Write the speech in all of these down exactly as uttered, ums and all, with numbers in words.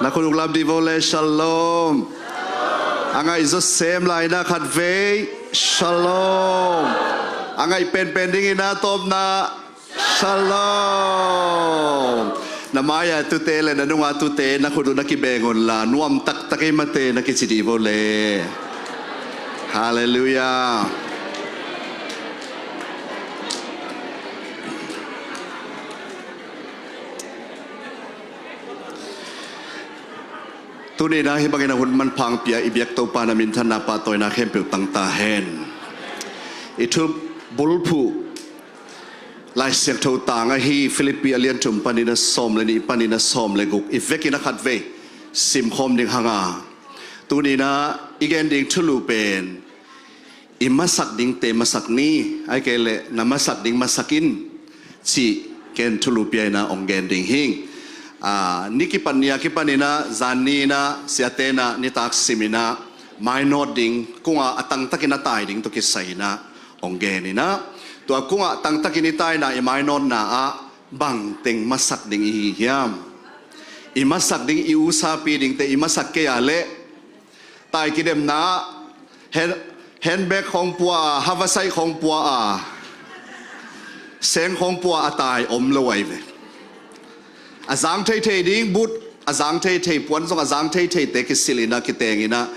Na khut uk lam dih vo le, Shalom. A ngaih zawsem lai na khat vei, Shalom. A ngaih penpen dingin a tawpna, Shalom. Na mai-a tute le na nunga tute na khut uh na kibeng unla, nuam taktak ei mate na kici dih vo le. Halleluiah. Tuni-in ah hih bangin a hun manpha hong pia i biak Topa na minthanna pahtawina khempeuh tang ta hen. I thu bulphuh Lai Siangtho tang ahi Filippi a lian thum panin a sawm le nih panin a sawm le guk i vekin a khat vei simkhawm ding hang a, tuni-in ah i gen ding thulu pen i masak dingte masak ni, ahih kei leh na masak ding masak in, cih ken thulu pia-in ah hong gen ding hing. Aa, ni kipat ni-a kipanin ah zan ni-in ah siate in ah nitak simin ah mainawt ding, kungah a tangtakin a tai ding tawh kisai-in ah hong gen in ah, tua kungah tangtakin i taina, i mainawtna ah bangteng masak ding i hi hiam? I masak ding, i usapi dingte i masak kei a leh, tai kidemna ah hand, handbag khawng pua a, haversack khawng pua a, seng khawng pua a tai om lo ahi ve. A zang theithei ding, boot a zang theithei, puan zong a zang theitheite kisilhin ah, kitengin ah,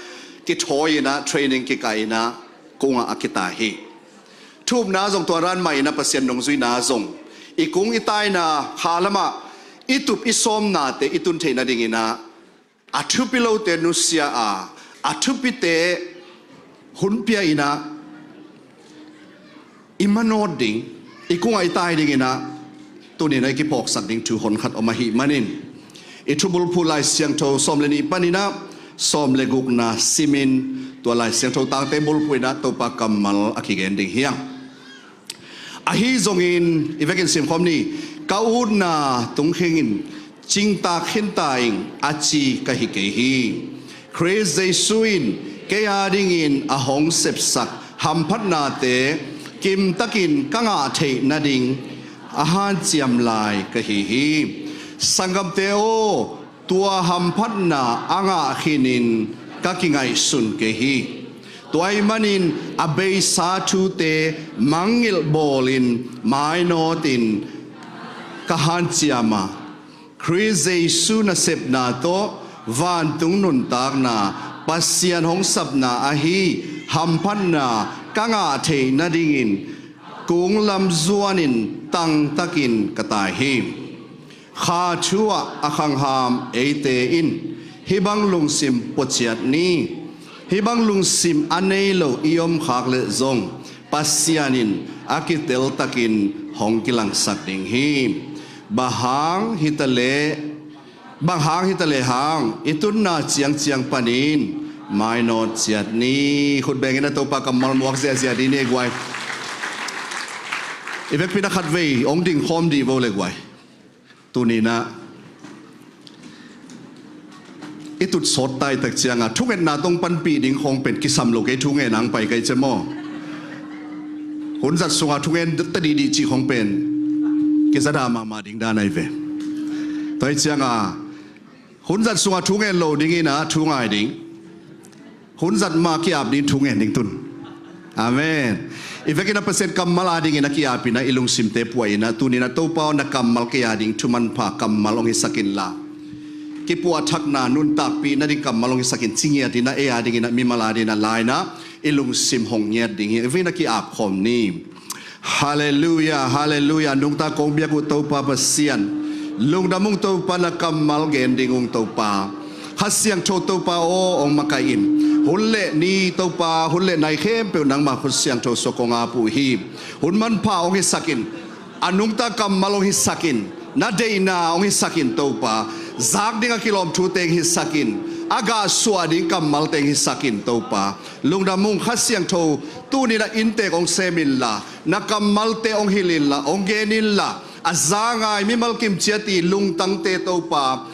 kithawiin ah, training kikaihin ah, kungah a kitai hi. Thupna zong tua ran mah in ah Pasian nungzuihna zong i kung i taina kha lamah i tup i sawmnate i tun theih nadingin ah, a thupi lote nusia a, a thupite hun pia-in ah i manawt ding, i kungah i tai dingin ah tuni-in ah i kiphawksak ding thu honkhat om ahih manin, i thu bulphuh Lai Siangtho sawm le nih panin ah sawm le gukna simin, tua Lai Siangtho tangte bulphuhin ah Topa kammal a kigen ding hi hang. Ahi zongin, i vekin simkhawm ni. Ka utna tungkhing in, cingtak khinta ing, a ci ka hi kei hi. Khrist Jesu in kei a dingin a hong sepsak hamphatnate kimtakin ka ngah theih nading a hanciam lai ka hi hi. Sanggamte aw, tua hamphatna a ngah khinin ka kingaihsun kei hi. Tua ahih manin a beisa thute mangngilh bawlin mainawtin ka hanciam a, Khrist Jesu nasepna tawh vantung nuntakna, Pasian hong sapna ahi hamphatna ka ngah theih nadingin kunglam zuanin tangtakin ka tai hi. Kha thu-ah a khangham eite in hih bang lungsim puaciat ni. Hih bang lungsim a nei lo i om khak leh zong Pasian in a kiteltakin hong kilangsak ding hi. Bang hang hitaleh, bang hang hitaleh hang i tunna ciangciang panin mainawt ciat ni. Khut bengin a Topa kammal muak ziahziah dih ni guai. I vekpi-in a khat vei hong dingkhawm dih vo le guai. Tuni-in ah i tut sawt taitak ciangin thungetna tawh panpih ding khawng pen kisam lo kei, thungen ang pai kei ci maw. Hun zat sungah thungen ta dihdih cih khawng pen kizada mahmah ding dan ahi ve. Tua hi ciangin hun zat sungah thungen lo dingin ah thu ngai ding. Hun zat mah ki-ap ding, thungen ding tun. Amen. I vekin a Pasian kammal a dingin a ki-apin ah i lungsimte puahin ah, tuni-in ah Topa aw, na kammal kei a ding thu manpha kammal hong hisak inla, kipuahthakna nuntakpih nading kammal hong hisak in, ci ngiatin ah ei a dingin ah mimal a dingin ah la-in ah i lungsim hong ngiat ding hi. I vekin a ki-ap khawm ni. Halleluiah, halleluiah. Nungta kong biak uh Topa Pasian, lungdam ung Topa, na kammal gen ding ung Topa. Kha Siangtho Topa aw, hong makaih in. Hun le ni Topa, hun le nai khempeuh nangma khut siangtho sungah kong ap uh hi. Hun manpha hong hisak in, a nungta kammal hong hisak in, na deihna hong hisak in Topa. Zak ding a kilawm thute hong hisak in, a gah suah ding kammalte hong hisak in Topa. Lungdam ung. Kha Siangtho tuni-in ah inntek hong sem inla, na kammalte hong hilh inla, hong gen inla, a za ngai mimal kimciat i lungtangte Topa,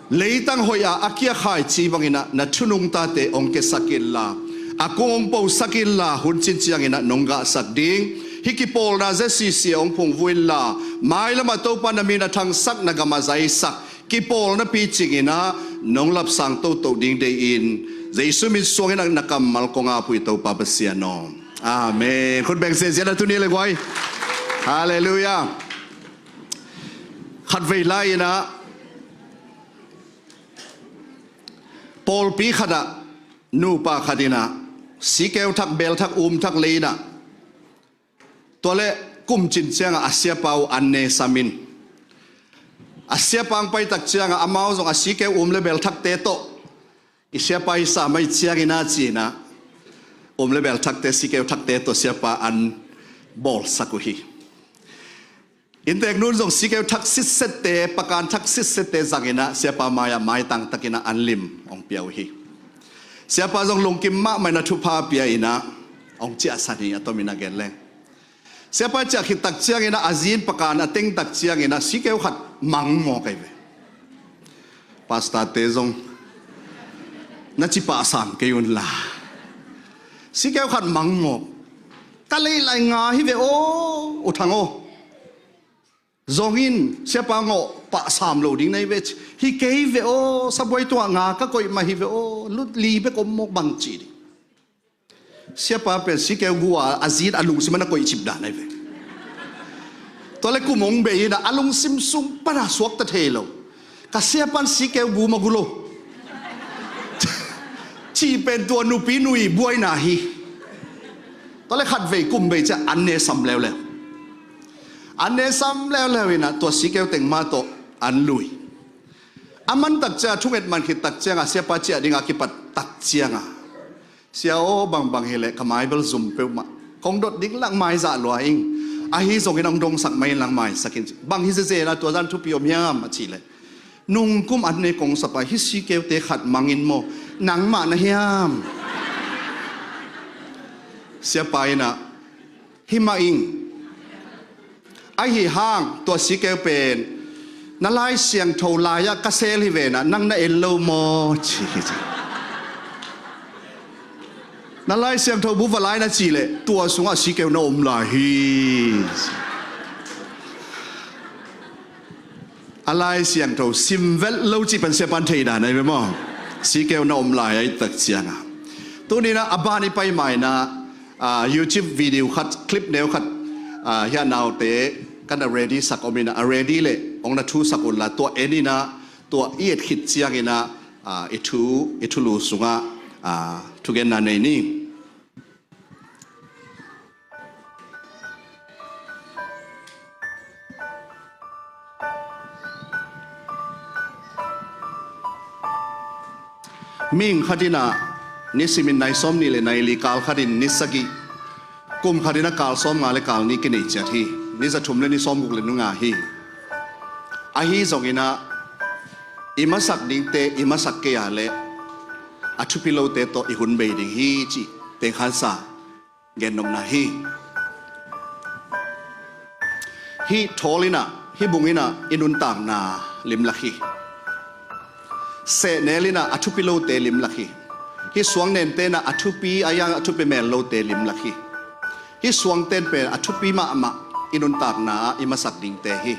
leitang hoih ah a kia khaici bangin ah na thu nungtate hong kiasak inla, a kung hong posak inla, hun cin ciangin ah nong gahsak ding. Hih kipawlna Z C C hong phungvuh inla, mailam ah Topa na min a thangsak, na gam a zaisak, kipawlna picing in ah nong lapsang toto ding dei in, Jesu min suangin ah na kammal kong ap uh hi Topa Pasian aw. Amen. Khut beng sehsia na tuni le guai. Halleluiah. Khatvei lai in ah pawlpi khat ah nupa khat in ah sikeu thak, beel thak, um thak lei in ah, tua leh kum cin ciangah a siapa uh an ne sam in, a siapa hong pai tak ciangah amau zong a sikeu, um le beel thakte tawh, i siapa hi sam ahih ciangin ah ci in ah, um le beel thakte, sikeu thakte tawh siapa an bawlsak uh hi. Innteeknu in zong sikeu thak sitsette, pakan thak sitsette zang in ah siapa mai-ah maitang takin ah an lim hong pia uh hi. Siapa zong lungkim mahmah in ah thupha pia in ah hong ciahsan hi, a tomin a gen leng. Siapa ciah khit tak ciangin ah a zi in pakan a teng tak ciangin ah sikeu khat mang mawk ahi ve. Pastorte zong na ci pah sam kei un la. Sikeu khat mang mawk. Ka lei lai nga hi ve aw, U Thang aw. Zong in siapa ngawh pah sam lo ding na hi ve ci. Hi kei ve aw, sabuai tungah nga ka koih mah hi ve aw, lut li bek om mawk bang ci ding. Siapa pen sikeu gu a, a zi in a lungsim ah na koih cip dan ahi ve. Tua leh kum hong bei in ah a lungsim sung pan a suakta thei lo. Ka siapa in sikeu gu mah gu lo cih pen tua nupi nui buaina hi. Tua leh khatvei kum bei ciang an ne sam leuleu. An ne sam leuleu in ah tua sikeu teng mah tawh an lui. A man tak ciang, thunget man khit tak ciangah siapa ciah dingah kipat tak ciangah, "Sia aw, bangbang hileh ka mai bel zum peuhmah. Kong dot ding lang mai zah lua ing. Ahi zongin hong dongsak mai in lang maisak in," ci. "Bang hi zezen a tua zan thupi om hiam?" a cih leh, "Nungkum an ne kong sap a, hih sikeute khat mang in maw, nangmah na hiam?" Siapa in ah, "Hi mah ing. Ahi hang tua sikeu pen na Lai Siangtho lai-ah ka sel hi ven ah, nang na en lo maw?" ci hi. "Na Lai Siangtho bu va lai na cih leh tua sungah sikeu na om lai hi." A Lai Siangtho sim velh lo cih pan siapa in thei dan ahi ve maw. Sikeu na om lai ahih tak ciangah. Tuni in ah a ban i pai ma in ah, ah, YouTube video khat, clip neu khat, ah, hih a naute kan a ready sak om in ah, a ready leh hong na thusak un la, tua en in ah, tua i et khit ciangin ah, ah, i thu, i thulu sungah, ah, thugenna nei ni. Mihing khat in ah nisimin nai sawmnih le nai li, kal khat in ni sagih, kum khat in ah kal sawmnga le kal nih kinei ciat hi. Ni zathum le ni sawmguk le ni nga hi. Ahi zongin ah i masak dingte i masak kei a leh a thupi lote tawh i hun bei ding hi cih tengkhansa gennopna hi. Hih thawl in ah, hih bung in ah i nuntakna limlak hi. Sehnel in ah a thupi lote limlak hi. Hih suang nente in ah a thupi, a hiang a thupi mel lote limlak hi. Hih suangten pen a thupi mahmah i nuntakna ah i masak dingte hi.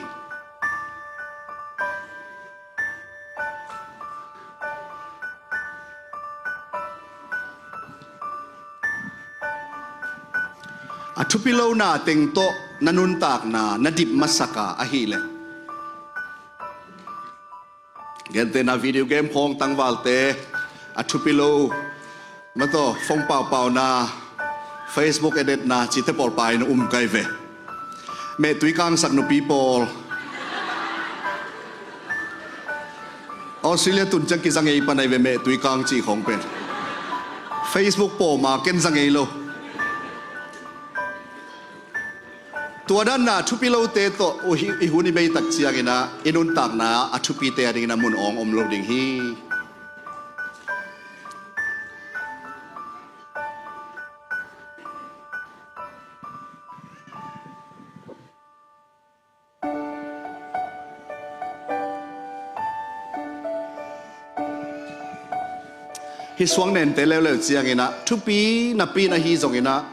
A thupi lona teng tawh na nuntakna na dip masak a ahih leh, gentehna video game khawng, tangvalte, a thupi lo, mataw, phone paupauna, Facebook edetna cihte pawl pai na um kei ve. Mehtui kangsak nupi pawl. Australia tun ciang kiza ngei pan ahi ve, mehtui kang cih khawng pen. Facebook pawm a ken za ngei lo. Tua dan a thupi lote tawh uh hi, i hun i bei tak ciangin ah i nuntakna a thupite a dingin a mun awng om lo ding hi. Hih suang nente leuleu ciangin ah thupi napi in ahi zongin ah,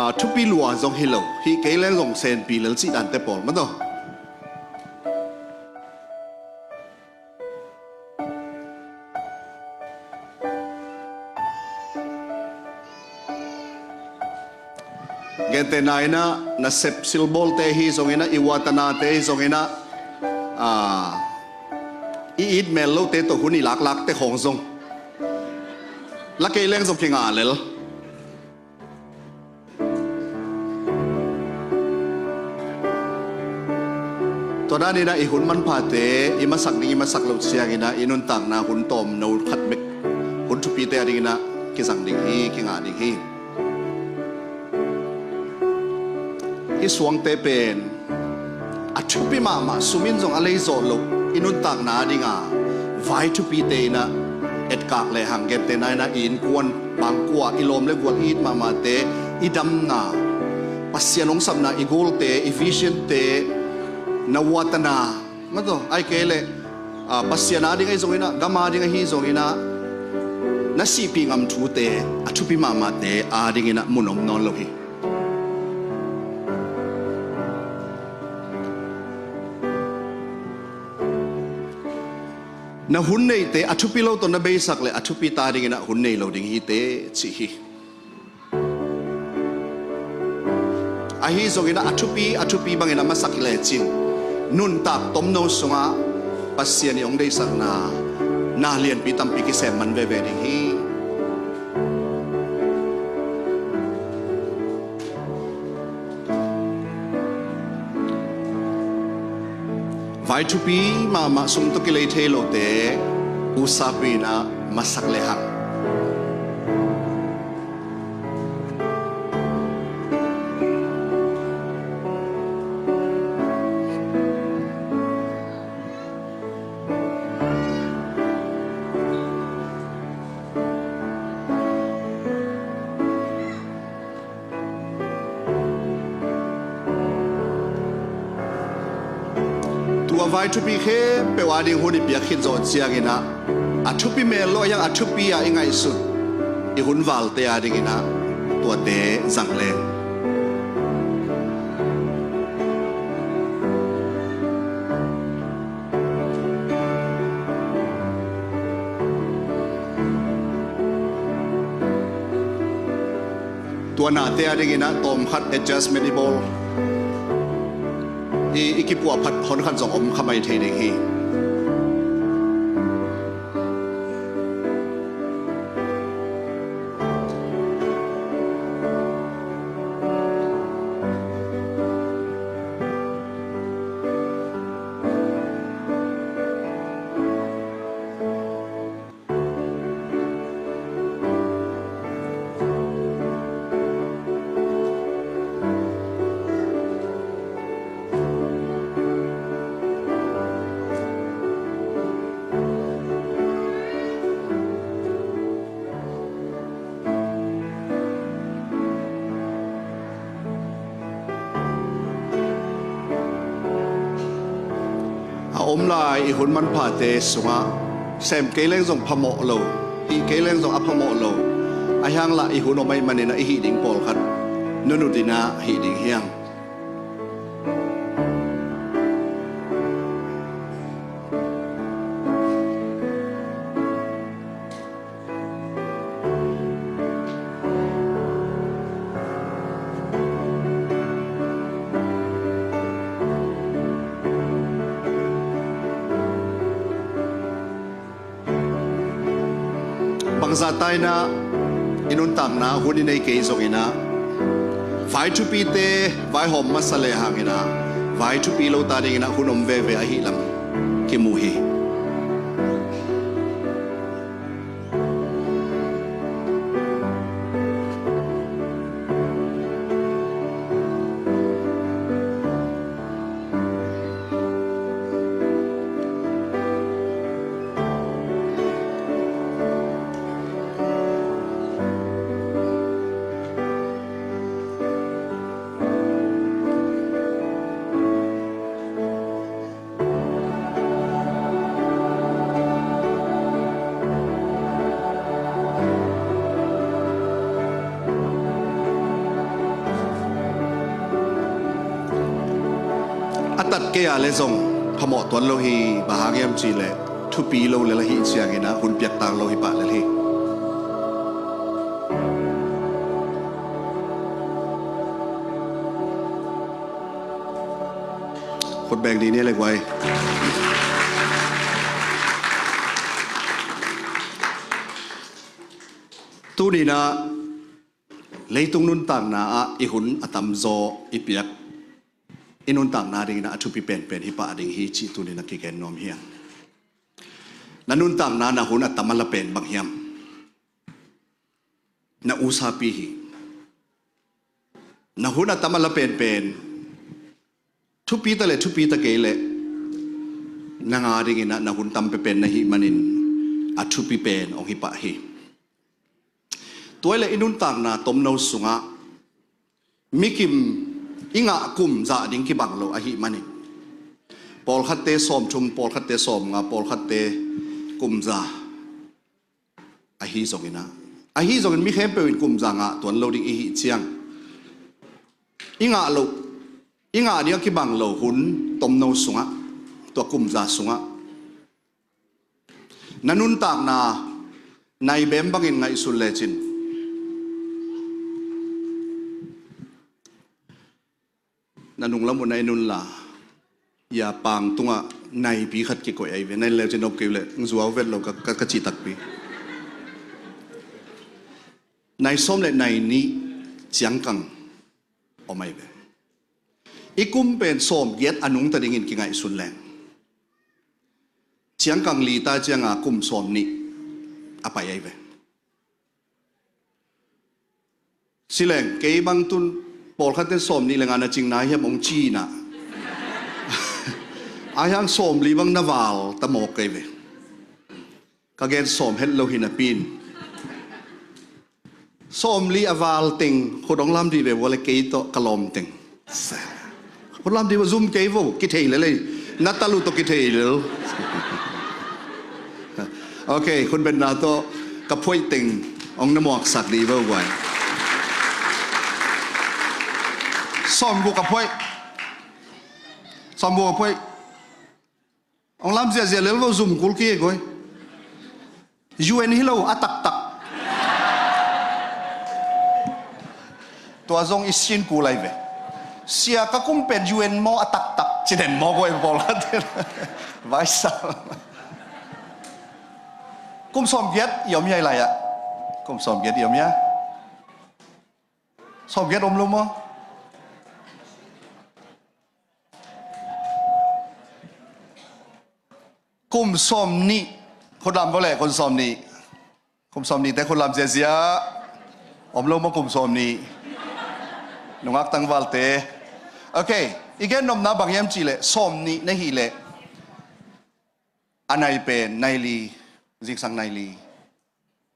ah, thupi lua zong hi lo, hih kei leng zong senpi lel cih dante pawl mataw. Gentehna in ah, nasep silbawlte hi zongin ah, i uatanate hi zongin ah, aa, i it mel lote tawh hun i laklakte khawng zong la kei leng zong kingah lel. Tua danin ah i hun manphate i masak ding i masak loh ciangin ah i nuntakna hun tawmno khat bek hun thupite a dingin ah kizang ding hi, kingah ding hi. Hih suangte pen a thupi mahmah, sum in zong a leizawh loh i nuntakna a dinga vai thupite in ah etkak lehang, gentehna in ah i innkuan, bangkua, i lawm le gual, i it mahmahte, i damna, Pasian hong sapna, i gualte, i visionte, na uatana, mataw, ahih kei leh, aa, Pasian a ding ahi zongin ah, gam a ding ahi zongin ah, na sihpih ngam thute, a thupi mahmahte a dingin ah mun om nawn lo hi. Na hun neihte a thupi lo tawh na beisak leh a thupite a dingin ah hun nei lo ding hi teh, ci hi. Ahi zongin ah a thupi, a thupi bangin a masak hi lecin nuntak tomno sungah Pasian i hong deihsakna na lianpi tampi kisem man veve ding hi. Vai thupi mahmah, sum tawh kilei thei lote, usa pi in ah masak lehang. Tua vai thupi khempeuh a ding hun i piak khit zawh ciangin ah, a thupi mel lo a hiang, a thupi a i ngaihsut i hun valte a dingin ah tuate zang leng. Tua nate a dingin ah tawmkhat adjustment i bawl, i, i kipuahphat honkhat zong om kha mai thei ding hi. A om lai i hun manphate sungah sem kei leng zong phamawh lo, hih kei leng zong a phamawh lo, a hiang lah i hun om ahih manin ah i hih ding pawlkhat nunut in ah hih ding hiang. Bangzah ta in ah i nuntakna hun i nei kei zongin ah, vai thupite vaihawm masa lehang in ah, vai thupi lo ta dingin ah hun om veve ahih lam kimu hi. A tat kei a leh zong phamawh tuan lo hi. Bang hang hiam cih leh thupi lo lel ahih ciangin ah hun piaktak lo hi pah lel hi. Beng ni ne le guai. Tuni-in ah leitung nuntakna ah i hun a tamzaw i piak, i nuntakna dingin ah a thupi penpen hi pah ding hi cih tuni-in ah kigen nuam hi hang. Na nuntakna na hun a tam a la pen bang hiam? Na usapi hi. Na hun a tam a la penpen thupi ta le thupi ta kei le, nang a dingin ah na hun tam penpen na hih manin a thupi pen hong hi pah hi. Tua hi le i nuntakna tomno sungah mikim i ngah kum zah ding kibang lo ahih manin, pawlkhatte sawmthum, pawlkhatte sawmnga, pawlkhatte kum za. Ahi zongin ah, ahi zongin mi khempeuh in kum za ngah tuan lo ding i hih ciang, i ngah loh, i ngah ding a kibang lo hun tomno sungah, tua kum za sungah na nuntakna nai bem bangin ngaihsun lecin, na nunglam uh nai nunla, ya pang tungah naipi khat kikoih ahi ve. Nai lecin op kei uh leh zuau vet lo ka, ka, ka cih takpi. Nai sawm le nai nih ciangkang om ahi ve. I kum pen sawmgiat a nungta dingin kingaihsun leng, ciangkang li ta cianga kum sawmnih a pai ahi ve. Sileng, kei bang tun pawlkhatte sawmnih le nga na cingna hiam hong ci-in ah, a hiang sawmli bang na val ta mawk kei ve. Ka gen sawm het lo hi napi-in, sawmli a val teng khut hong lam dih ve vua le, kei tawh ka lawm teng. Khut lam dih vua, zum kei vo, kithei lel ei. Na talu tawh kithei lel. Ok, khut betna tawh ka phoih teng hong na muaksak dih vo guai. Sawmguk ka phoih. Sawmguk ka phoih. Hong lam ziahziah lel vo, zum kul kei guai. U N hi lo, a taktak. Tua zong i sin kul ahi ve. Sia, ka kum pen U N maw, a taktak ci den maw guai pawlkhat. Vaisa. Kum sawmgiat i om hiai lai-ah. Kum sawmgiat i om hiai. Sawmgiat om lo maw? Kum sawmnih. Khut lam vo le, kum sawmnih. Kum sawmnihte khut lam ziahziah. Om lo maw kum sawmnih? Nungak tangvalte. Ok, i gen nopna bang hiam cih leh, sawmnih na hih leh a nai pen nai li, zingsang nai li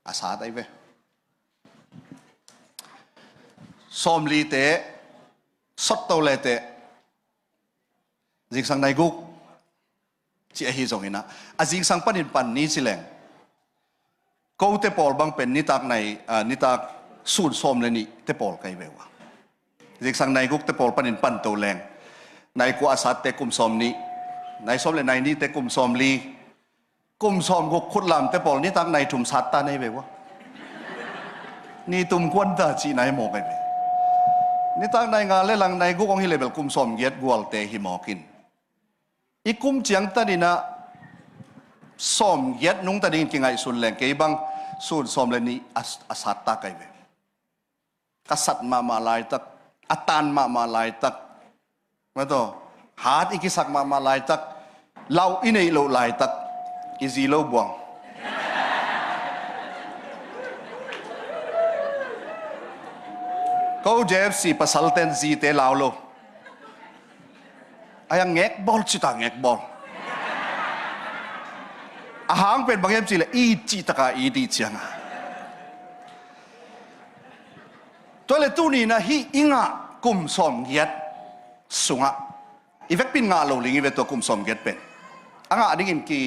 a sat ahi ve. Sawmlite sotto leteh zingsang nai guk ci ahi zongin ah, a zingsang panin pan ni ci leng, kote pawl bang pen nitak nai, ah, nitak sun sawm le nihte pawl ka hi ve ua. Zingsang nai gukte pawl panin pan to leng, nai kua a satte kum sawmnih, nai sawm le nai nihte kum sawmli, kum sawmguk khut lamte pawl nitak nai thum sat ta na hi ve ua. Ni tum kuan ta cihna hi mawk ahi ve. Nitak nai nga le lang nai guk hong hi le bel kum sawmgiat gualte hi mawk in, i kum ciangtan in ah sawmgiat nungta dingin kingaihsun leng, kei bang sun sawm le nih a, a sat ta ka hi ve. Ka sat mahmah laitak, a tan mahmah laitak, maw taw, hat i kisak mahmah laitak, lau i neih loh laitak, i zi lo buang. Ko J F C pasalten zite lau lo. Ahi a ngekbawl cita ngekbawl. A hang pen bang hiam cih leh, it cih taka it i ciang a. Tua leh tuni-in ah hih i ngah kum sawmgiat sungah i vekpi in ngah lo ling hi ve tua kum sawmgiat pen. A ngah dingin ki,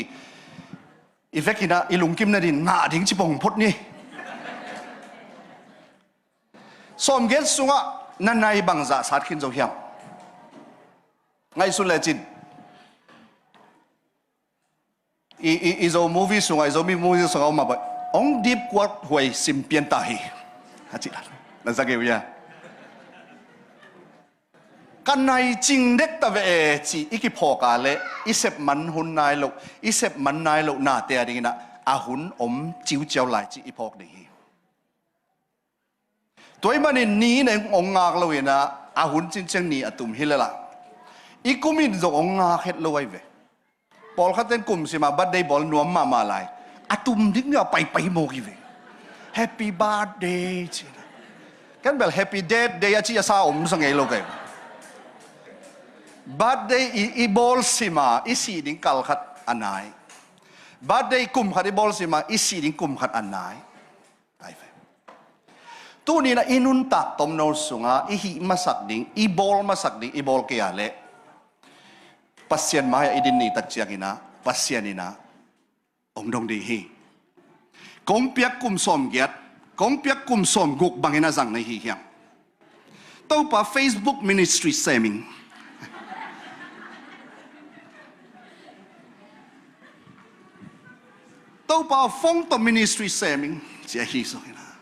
i vek in ah i lungkim nadingin ngah ding ci pong phot ni. Sawmgiat sungah na nai bangzah sat khin zo hiam? Ngaihsun lecin. I, i, i Zo movie sungah, i Zomi movie sungah om mah bang, hong dip kuat huai sim pian ta hi, a ci. Na za kei uh hia? ka nai cing dek ta ve e cih i kiphawk a leh i sep man hun nai loh, i sep man nai loh nate a dingin ah a hun om ciuciau lai cih i phawk ding hi. Tua ahih manin ni in ong ngak lo in ah a hun cinciang ni a tum hi lel a, i kum in zong ong ngak het lo ahi ve. Pawlkhat ten kum sim a birthday bawl nuam mahmah lai, a tum ding ni a paipai mawk hi ve. Happy birthday ci in ah. Ken bel happy dead day a ci a sa om sa ngei lo kei. Birthday i, i bawl sim a i sih ding kal khat a nai. Birthday kum khat i bawl sim a i sih ding kum khat a nai. Ai ve. Tuni in ah i nuntak tomno sungah i hih masak ding, i bawl masak ding i bawl kei a leh Pasian mai-ah i din ni tak ciangin ah Pasian in ah ong dong ding hi. Kong piak kum sawmgiat, kong piak kum sawmguk bangin a zang na hi hiam? Topa Facebook ministry sem ing. Topa phone tawh ministry sem ing. Ci ahi zongin ah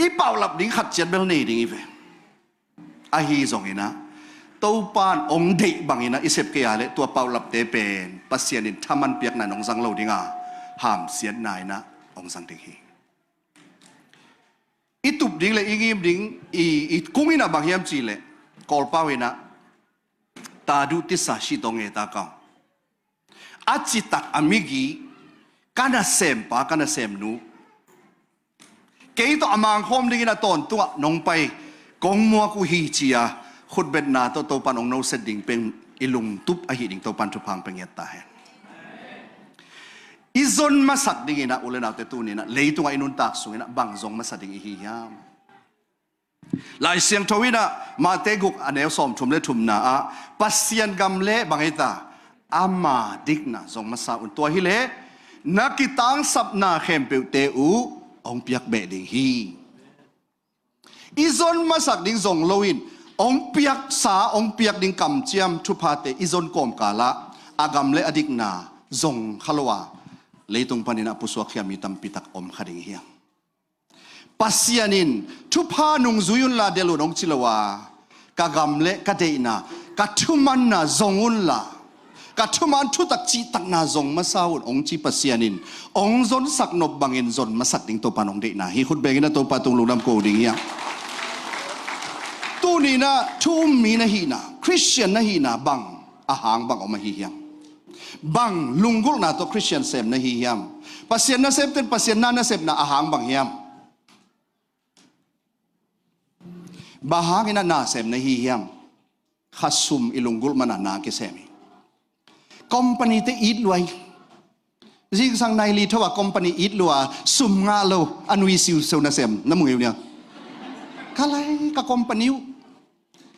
i paulap ding khat ciat bel nei ding hi ve. Ahi zongin ah Topa in ong deih bangin ah i sep kei a leh tua paulapte pen Pasian in thaman piakna in ong zang lo ding a, hamsiatna in ah ong zang ding hi. I tup ding le i ngim ding i, i kung in ah bang hiam cih leh Kawlpau in ah ta duh tisa si tong e ta kau. A citak a migi, ka nasempa ka nasemnu, kei tawh a mangkhawm dingin a tawntungah nong pai kong muak uh hi ci-a khutbetna tawh Topa in ong noset ding pen i lungtup ahi ding Topa in thupha ong pia ngiat ta hen. I zon masak dingin ah u le naute tuni in ah leitungah i nuntak sungin ah bang zong masa ding i hi hiam? Lai Siangtho in ah Mate guk a neu sawmthum le thumna ah Pasian gam le bang ei ta, ama dikna zong masa un, tua hi leh na kitangsapna khempeuhte uh ong piak beh ding hi. I zon masak ding zong loin ong piaksa, ong piak ding kamciam thuphate i zon kawmkal ah a gam le a dikna zong kha lo a leitung panin ah pusuak khia mi tampi tak om kha ding hi hang. Pasian in thupha nungzui unla delh un ong ci lo a, ka gam le ka deihna, ka thumanna zong unla, ka thuman thutak cihtakna zong masa un ong ci Pasian in ong zonsak nop bangin zon masak ding Topa in ong deihna hi. Khut bengin a Topa tung lungdam ko ding hi hang. Tuni in ah thu um mi na hihna, Christian na hihna bang a hang bang om ahi hiam? Bang lunggulhna tawh Christian sem na hi hiam? Pasian nasemten Pasian na nasepna a hang bang hiam? Bang hangin ah na sem na hi hiam? Khasum i lunggulh man a na kisem hi. Company te it lua hi. Zingsang nai li tho a company it lua, sum ngah lo, a nui siusiu nasem na mu ngei uh nia. Ka lai ka company uh.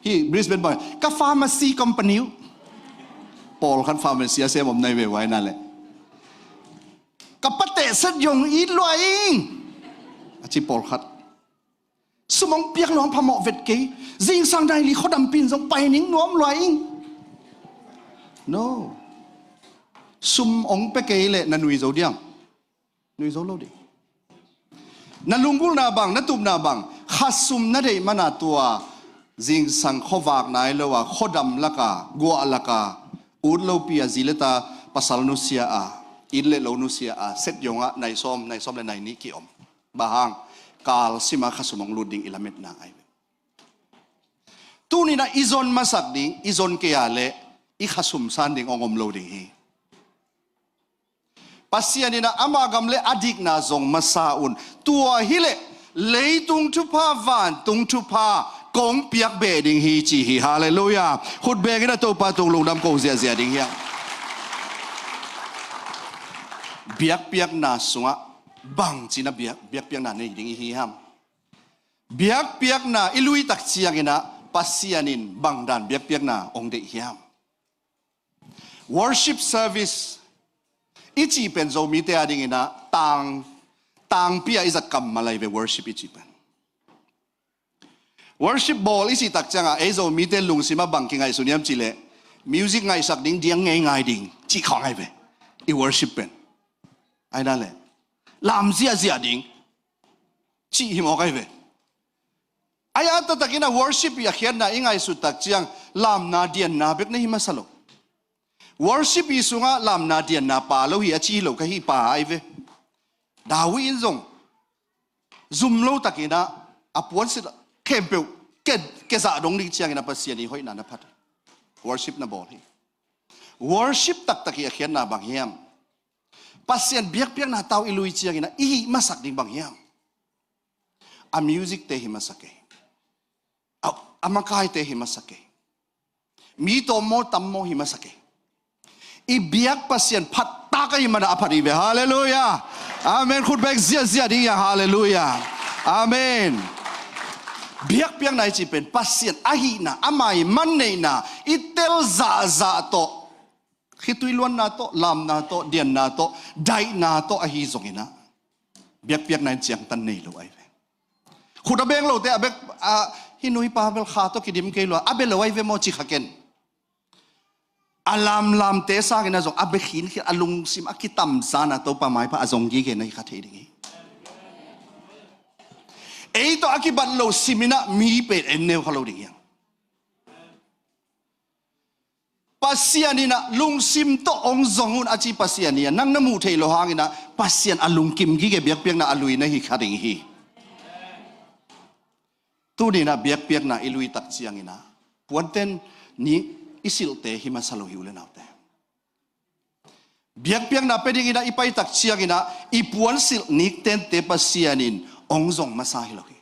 Hi Brisbane bang ka pharmacy company uh. Pawlkhat pharmacy a sem om nai ve uai na leh. Ka pate set yong it lua ing, a ci pawlkhat. Sum ong piak lo ang phamawh vet kei. Zingsang nai li khuadam pin zong pai ning nuam lua ing. No. Sum ong pia kei leh na nui zo diam? Nui zo lo ding. Na lunggulhna bang, na tupna bang, khasum na deih man a tua zingsang khuavak nai lo a khuadam laka, guah laka, ut lopi a zi le ta pasal nusia a, inn le lo nusia a set yong ah nai sawm, nai sawm le nai nih ki-om. Bang hang? Kal sim a khasum ong lut ding i lametna ahi ve. Tuni in ah i zon masak ding i zon kei a leh i khasum san ding ong om lo ding hi. Pasian in ah ama gam le a dikna zong masa un, tua hi leh leitung thupha, vantung thupha kong piak beh ding hi ci hi. Halleluiah. Khut bengin a Topa tung lungdam ko ziahziah ding hi hang. Biakpiakna sungah bangci na biak, biakpiakna nei ding i hi hiam? Biakpiakna i lui tak ciangin ah Pasian in bang dan biakpiakna ong deih hiam? Worship service i cih pen Zomite a dingin ah tang, tangpi a i zat kammal ahi ve worship i cih pen. Worship bawl i cih tak ciangah ei Zomite lungsim ah bang kingaihsun hiam cih leh music ngaihsak ding, diang ngeingai ding cih khawng ahi ve. I worship pen ahi na leh lam ziahziah ding cih hi mawk ahi ve. Ai, a taktakin a worship i a khiatna i ngaihsut tak ciang lamna dianna bek na hi masa lo. Worship i sungah lamna dianna pa lo hi a ci lo ka hi pa ai ve. David in zong zum lo takin a, a puansilh khempeuh ke, kezah dong ding ciangin a Pasian i hoihna na phat hi. Worship na bawl hi. Worship taktak i a khiatna bang hiam? Pasian biakpiakna tau i lui ciangin a i hih masak ding bang hiam? A music te hi masa kei. A, a makai te hi masa kei. Mi tawm maw tam maw hi masa kei. I biak Pasian phat tak a hi mana a phat hi ve. Halleluiah. Amen. Khut bek ziahziah ding ia. Halleluiah. Amen. Biakpiakna i cih pen Pasian ahihna, ama i manneihna i tel zahzah tawh, khitui luanna tawh, lamna tawh, dianna tawh, daihna tawh ahi zongin a, biakpiakna in ciangtan nei lo ai ve. Khut a beng lote a bek, a, hih nuipa bel kha tawh kidim kei lua, a bia lo ai ve maw ci kha ken. A lamlamte sangin a zong a bia khinkhin, a lungsim a kitamzan a Topa maipha a zong gige na hi kha thei ding hi. Ei tawh a kibat lo simin a mi pen en neu kha lo ding hiang. Pasian in a lungsim tawh hong zong un a ci Pasian hi a, nang na muh theih loh hangin a Pasian a lungkim gige biakpiakna a lui na hi kha ding hi. Tuni in a biakpiakna i lui tak ciangin a puanten nik i silhte hi masa lo hi u le naute. Biakpiakna pia dingin a i pai tak ciangin a i puansilh niktente Pasian in hong zong masa hi lo hi.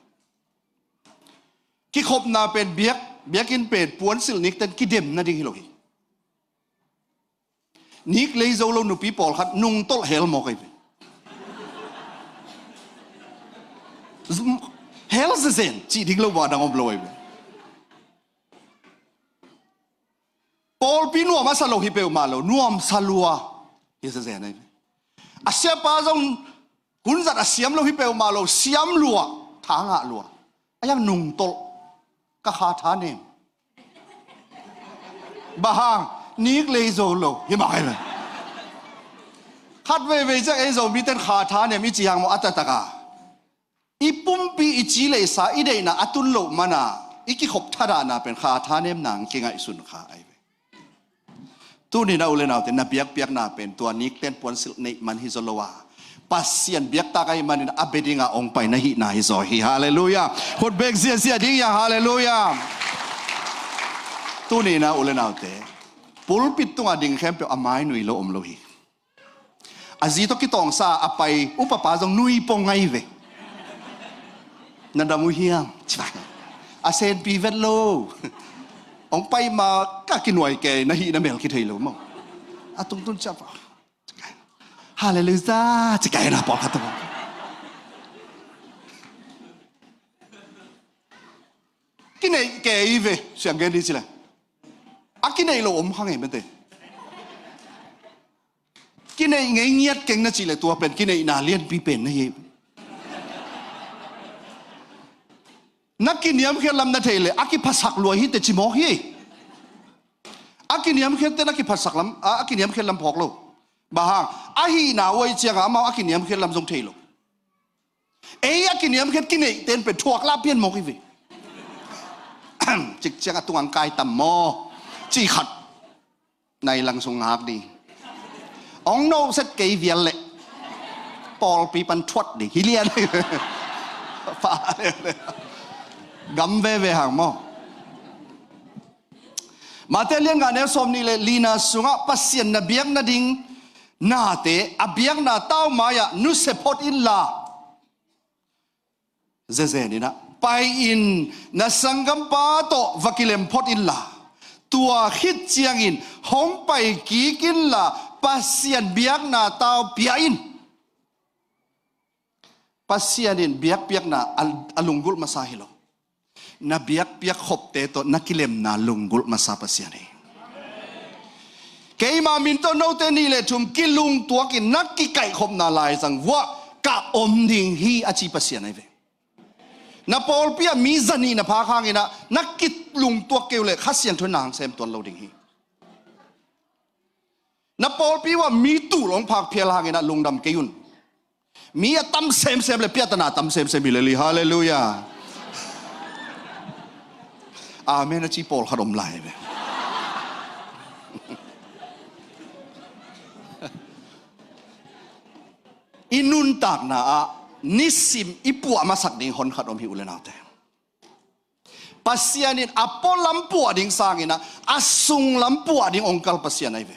Kikhopna pen biak, biakinn pen puansilh nikten kidem nading hi lo hi. Nik lei zo lo nupi pawlkhat nungtolh hel mawk ahi ve. Hel zezen cih ding lo va dang om lo ahi ve. Pawlpi nuam a sa lo hi peuhmah lo, nuam sa lua hi zezen ahi ve. A siapa zong hun zat a siam lo hi peuhmah lo, siam lua, tha ngah lua. A hiam nungtolh, ka kha tha nem. Bang hang, nik lei zo lo hi mah ahi ve. Khat veivei ciang ei Zomiten kha tha nem i ci hang maw a taktak a. I pumpi i ci leisa i deihna a tun loh mana i kikhop thadahna pen kha tha nem nang kingaihsun kha ahi ve. Tuni in a u le naute na biakpiakna pen tua nikten puansilh neih man hi zaw lo a, Pasian biaktak ahih manin a bia dinga hong pai na hihna hi zaw hi. Halleluiah. Khut bek ziahziah ding ia. Halleluiah. Tuni in a u le naute pulpit tunga ding khempeuh a mainui lo om lo hi. A zi tawh kitawngsa a pai upapa zong nui pong ahi ve. Na dam uh hiam? A senpi vet lo. Hong pai ma ka kinuai kei na hih na mel kithei lo maw. A tungtun ciah pa. Halleluiah ci kei na pawlkhat tawh. Kineih kei ve siang gen dih ci le. A kineih lo om kha ngei mete. Kineih ngei ngiat keng na cih le tua pen kineihna lianpi pen na hi. Na kiniamkhiat lam na thei le a kiphasak lua hi teci mawk hi. A kiniamkhiat te na kiphasak lam, a, a kiniamkhiat lam phawk lo. Bang hang, a hihna uai cianga amau a kiniamkhiat lam zong thei lo. Ei a kiniamkhiat kineih ten pen thuak lah pian mawk hi ve. Cik ciang a tungang kai tam maw? Cih khat. Nai lang sung ngak ding. Ong no set kei vial leh pawlpi pan thuat ding hi lian. Gam veve hang maw? Mate lian nga neu sawm nih le lina sungah Pasian na biak nading nate a biakna tau mai-ah nusia phot inla. Zezen in ah pai-in na sanggampa tawh va kilem phot inla, tua khit ciangin hong pai kik inla Pasian biakna tau pia in. Pasian in biakpiakna a, a lunggulh masa hi lo. Na biakpiak khopte tawh na kilemna lunggulh masa Pasian hi. Keima min tawh note nih le thum kilungtuakin na kikaihkhopna laizang vuah ka om ding hi a ci Pasian ahi ve. Na pawlpi ah mi zanih na phak hangin ah na kilungtuak kei uh leh Kha Siangtho in na hang sem tuan lo ding hi. Na pawlpi uh ah mi tul hong phak phial hangin ah lungdam kei un. Mi a tam semsem le piatana tam semsem hi lel hi. Halleluiah. Amen a ci pawlkhat om lai ve. I nuntakna ah nisim i puah masak ding honkhat om hi, u le naute. Pasian in a pualam puah ding sangin ah, a sunglam puah ding ong kal Pasian ahi ve.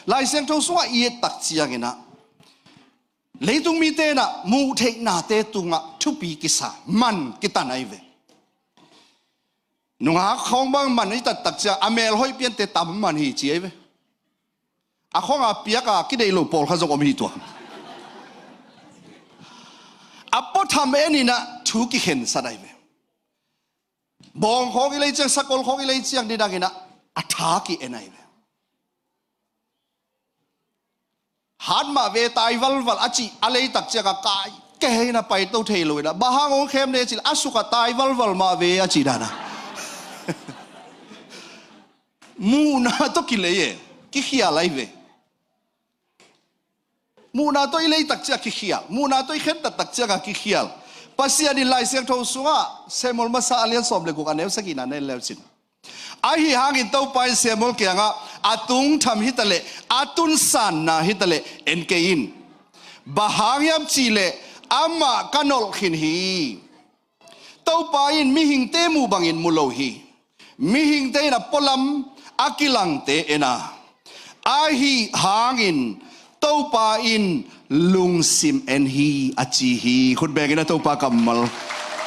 Lai Siangtho sungah i et tak ciangin ah, leitung mite in ah muh theihnate tungah thupi kisa, man kitan ahi ve. Nungak khawng bang man i tat tak ciang a mel hoih piante tam man hi ci ahi ve. A khawng a piak a kideih lo pawlkhat zong om hi tua. A puatham en in ah thu kikhensat ahi ve. Bawng khawng i lei ciang, sakol khawng i lei ciang, nidang in ah a tha ki-en ahi ve. Hat mah ve, tai valval a cih a lei tak ciang a kai kei in ah paito thei lo in ah, bang hang ong khem ne cih leh a suk ah tai valval mah ve a cih dan a. Muhna tawh kilei e, kikhial ahi ve. Muhna tawh i lei tak ciang kikhial, muhna tawh i khentat tak ciang a kikhial. Pasian in Lai Siangtho sungah Samuel masa a lian sawm le guk a neu sagihna na en le uh cin. Ahi hangin Topa in Samuel kiangah, a tungtham hi taleh, a tunsanna hi taleh en kei in. Bang hang hiam cih leh amah ka nolh khin hi. Topa in mihingte muh bangin mu lo hi. Mihingte in a pualam a kilangte en a, ahi hangin Topa in lungsim en hi a ci hi. Khut beng in a Topa kammal.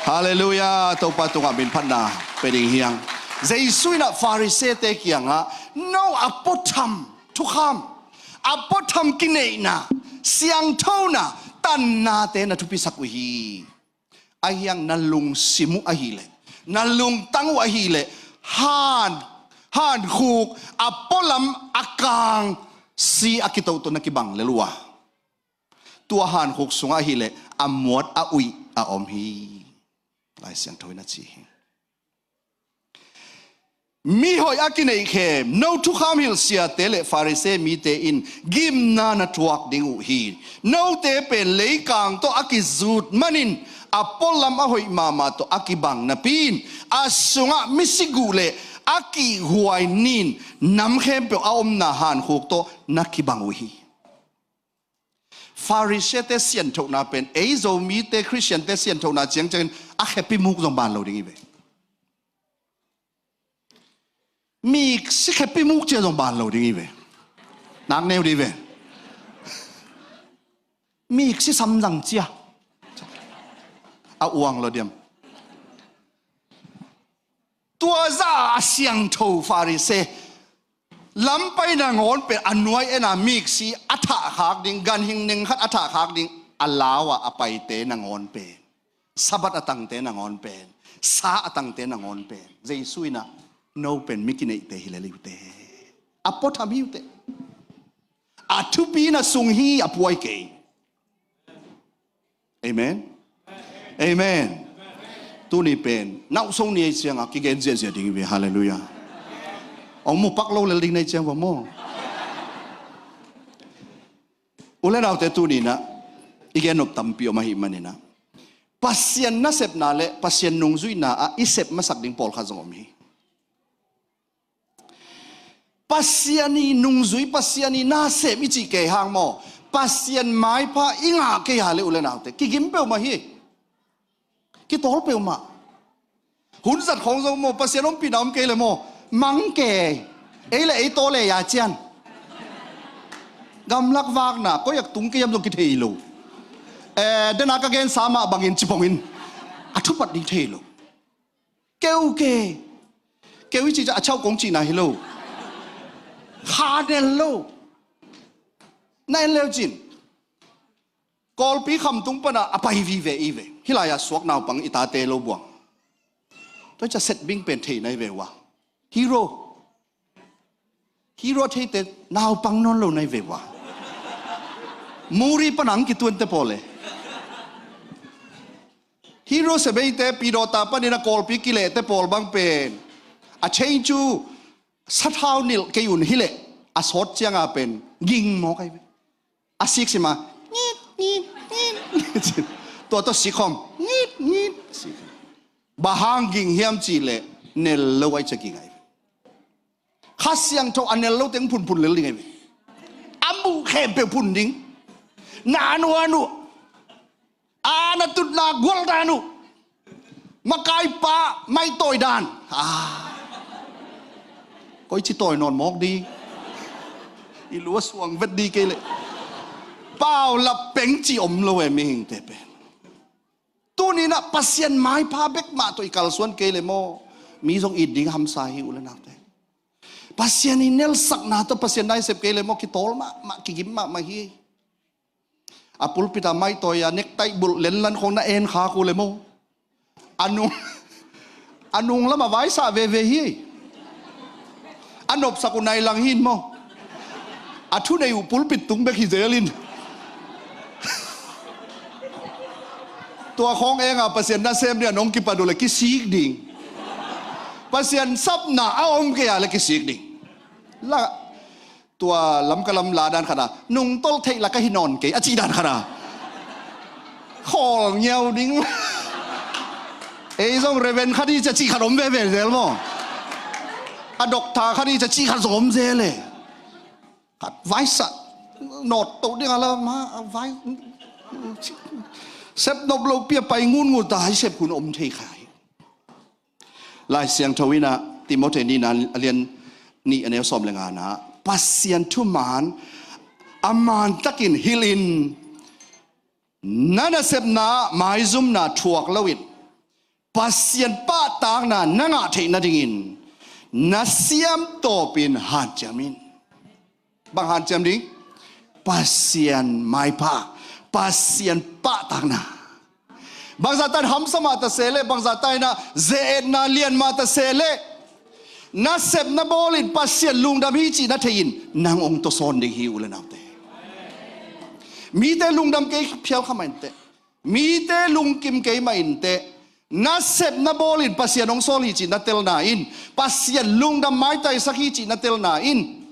Halleluiah. Topa tungah minphatna pe ding hi hang. Jesu in a Farisee-te kiangah, no a puatham thukham, a puatham kineihna, siangthona, tannate na thupisak uh hi. Ahi hang na lungsim uh ahih leh, na lungtang uh ahih leh, han, hankhuk a pualam a kang si a kitoh tawh na kibang lel uh a, tua hankhuk sungah ahih leh a muat a uih a om hi. Lai Siangtho in a ci hi. Mihoih a kineih khem, no thukham hilh siate le Farisee mite in gimna na thuak ding uh hi. Note pen leikang tawh a kizut manin a pualam a hoih mahmah tawh a kibang napi in, a sungah misiguh le a kihhuai nin nam khempeuh a omna hankhuk tawh na kibang uh hi. Farisee-te sianthohna pen ei Zomite Khristiante sianthohna ciangciangin a khepi muk zong ban lo ding hi ve. Miksi khepi muk cia zong ban lo ding hi ve. Nak neu dih ve. Miksi samzang cia a uang lo diam. Tua zah a siangtho Farisee lampai nangawn pen a nuai en a miksi a thahkhak ding, ganhing neng khat a thahkhak ding, a lau a a paite nangawn pen, Sabbath a tangte nangawn pen, sa a tangte nangawn pen, Jesu in a, no pen mi kineihte hi lel hi uh teh, a puatham hi uh teh, a thupi na sung hi a puai kei. Amen. Amen. Tuni pen nauhsong ni ei cianga kigen ziahziah ding hi ve. Halleluiah. Ong mu pak lo lel ding na ei ciang va maw? U le naute, tuni in a i gen nop tampi om ahih manin a, Pasian nasepna le Pasian nungzuihna ah i sep masak ding pawlkhat zong om hi. Pasian i nungzui, Pasian i nasem i cih kei hang maw, Pasian maipha i ngah kei a le u le naute, kigim peuhmah hi. Kitawl peuhmah. Hun zat khawng zong maw, Pasian ompihna om kei le maw, mang kei. Ei le ei tawl e a cian. Gamlak vakna koi a tung kei hiam zong kithei lo. Eh, dena ka gensa mah bangin ci pongin a thupat ding thei lo. Keu ke. Keu i cih ciang a chauh kong cihna hi lo. Kha nel lo. Na en leu cin, Kawlpi khamtung pana a pai vive i ve. Hih lai-ah suak naupang i tate lo buang. Tua i ciah setbing pen thei nai ve uh a. Hero. Hero theite naupang nawn lo nai ve uh a. Muri pana ang kituante pawl e. Hero sebeite pidawta panin a Kawlpi kilehte pawl bang pen a chain cu sathau nilh kei un hileh a sawt cianga pen ging mawk ahi ve. A sik sima ngit ngit ngit. Tua tawh sik khawm ngit ngit sik. Bang hang ging hiam cih leh nel lo ai cia ging ai. Kha Siangtho a nel lo teng phunphun lel ding ai ve. A muh khempeuh phun ding. Na anu anu. A na tutna gual dan uh. Makaipa maitawi dan. Ah. Koi ci tawi nawn mawk di. I lua suang vet di kei leh. Paulap peng ci om lo e mihingte pen. Tuni-in ah Pasian maipha bek mah tawh i kalsuan kei leh maw, mi zong it ding hamsa hi u le naute. Pasian i nelsakna tawh Pasian na i sep kei leh maw, kitawl mahmah, kigim mahmah hi. A pulpit ah maitawi a nektaih bulh lenlan khong na en khak uh leh maw, a nung, a nung lamah vaisah veve hi. A nopsak uh nai lang hi in maw. A thunei uh pulpit tung bek hi zel in. Tua khawng enga Pasian nasem ding a nong kipat uh leh kisik ding. Pasian sapna a om kei a leh kisik ding. La, tua Lamka lam la dan khat a, nungtolh theih lak a hi nawn kei a cih dan khat a. Khawl ngiau ding. Ei zong Reverend khat hi cia cih khat om veve zel maw. A doctor khat hi cia cih khat zong om zel e. Khat vaisah nawt toh ding a la ma, a vai, sep nop lo pi a pai ngungut a i sep hun om thei kha hi. Lai Siangtho in ah Timote nihna a lian nih a neu sawm le ngana, Pasian thuman a mantakin hilh in, na nasepna ah maizumna thuak loin Pasian pahtakna na ngah theih nadingin na siamtawpin hanciam in. Bang hanciam ding? Pasian maipha, Pasian pahtakna. Bangzahta in hamsa mah ta se leh, bangzahta in ah ze-etna lian mah ta se leh, nasepna bawlin Pasian lungdam hi cih na thei in nang hong tawsawn ding hi u le naute. Mite lungdam kei phial kha mah inteh. Mite lungkim kei mah inteh. Nasepna bawlin Pasian hong sawl hi cih na telna in, Pasian lungdam maitaisak hi cih na telna in,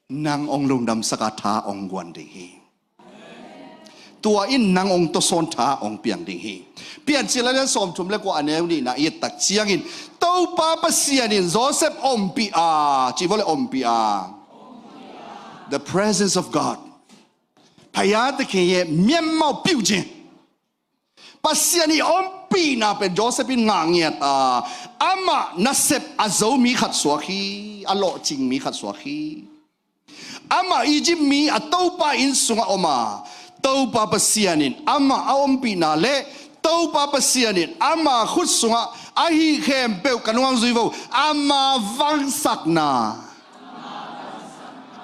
nang hong lungdamsak a tha hong guan ding hi. Tua in nang hong tawsawn tha hong piang ding hi. Piancil a lian sawmthum le kua a neu nihna i et tak ciangin, Topa Pasian in Joseph ompih a, ci vua le, ompih a. The presence of God. Phaya te kei e miammau piu ci. Pasian i ompihna pen Joseph in ngah ngiat a, amah nasep a zo mi khat suak hi, a lawhcing mi khat suak hi. Amah Egypt mi a Topa inn sungah om a, Topa Pasian in amah a ompihna le Topa Pasian in ama khut sungah a hih khempeuh ka nungah zui vo, ama vansakna.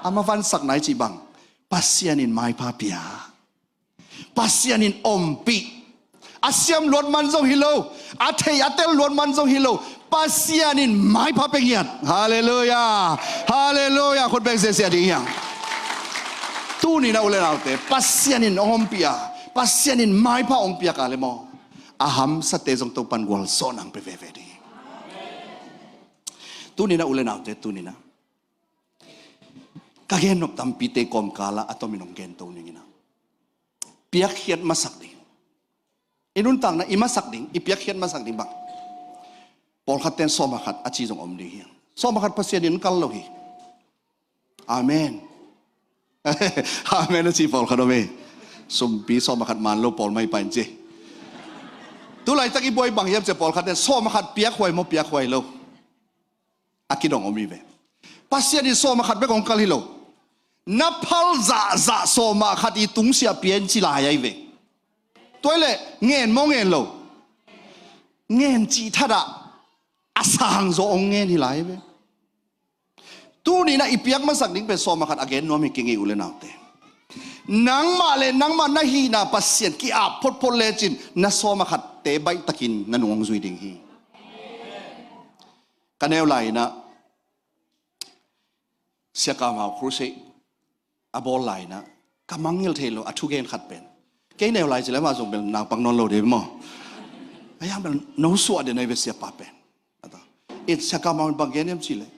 Ama vansakna i cih bang, Pasian in maipha pia. Pasian in ompih. A siam luat man zong hi lo, a thei a tel luat man zong hi lo. Pasian in maipha pia ngiat. Halleluiah. Halleluiah. Khut beng siasia ding hiang. Tuni-in a u le naute, Pasian in hong ompih a, Pasian in maipha hong piak a le maw, a hamsate zong Topan gualzawhna hong pia veve ding hi. Tuni-in a u le naute, tuni-in a ka gen nop tampite kawmkal ah a tomin hong gen to ning in a, piakkhiat masak ding. I nuntakna i masak ding, i piakkhiat masak ding bang. Pawlkhat ten sawm a khat a ci zong om ding hi. Sawm a khat Pasian in kal lo hi. Amen. Amen a ci pawlkhat om hi. Sumpi sawm a khat man lo pawl mai pain ci. Tu laitak i buai bang hiam ci a, pawlkhat ten sawm a khat piakhuai maw, piakhuai lo. A kidong om hi ve. Pasian in sawm a khat bek hong kal hi lo. Na phal zahzah sawm a khat i tungsiah pia in ci lai ahi ve. Tua hi leh ngen maw ngen lo? Ngen cih that ah a sang zaw hong ngen hi lai ahi ve. Tuni-in a i piak masak ding pen sawm a khat a gen nuam hi keng ei u le naute. Nangmah le nangmah na hihna Pasian ki-ap photphot lecin na sawm a khatte baihtakin na nung hong zui ding hi. Ka neu lai-in a Sia Kam Hau crusade a bawl lai-in a ka mangngilh thei lo a thugen khat pen, kei neu lai ci leh amah zong bel naupang nawn lo ding maw. A hiang bel no suah den ahi ve siapa pen. A ta, in Sia Kam Hau in bang gen hiam cih leh,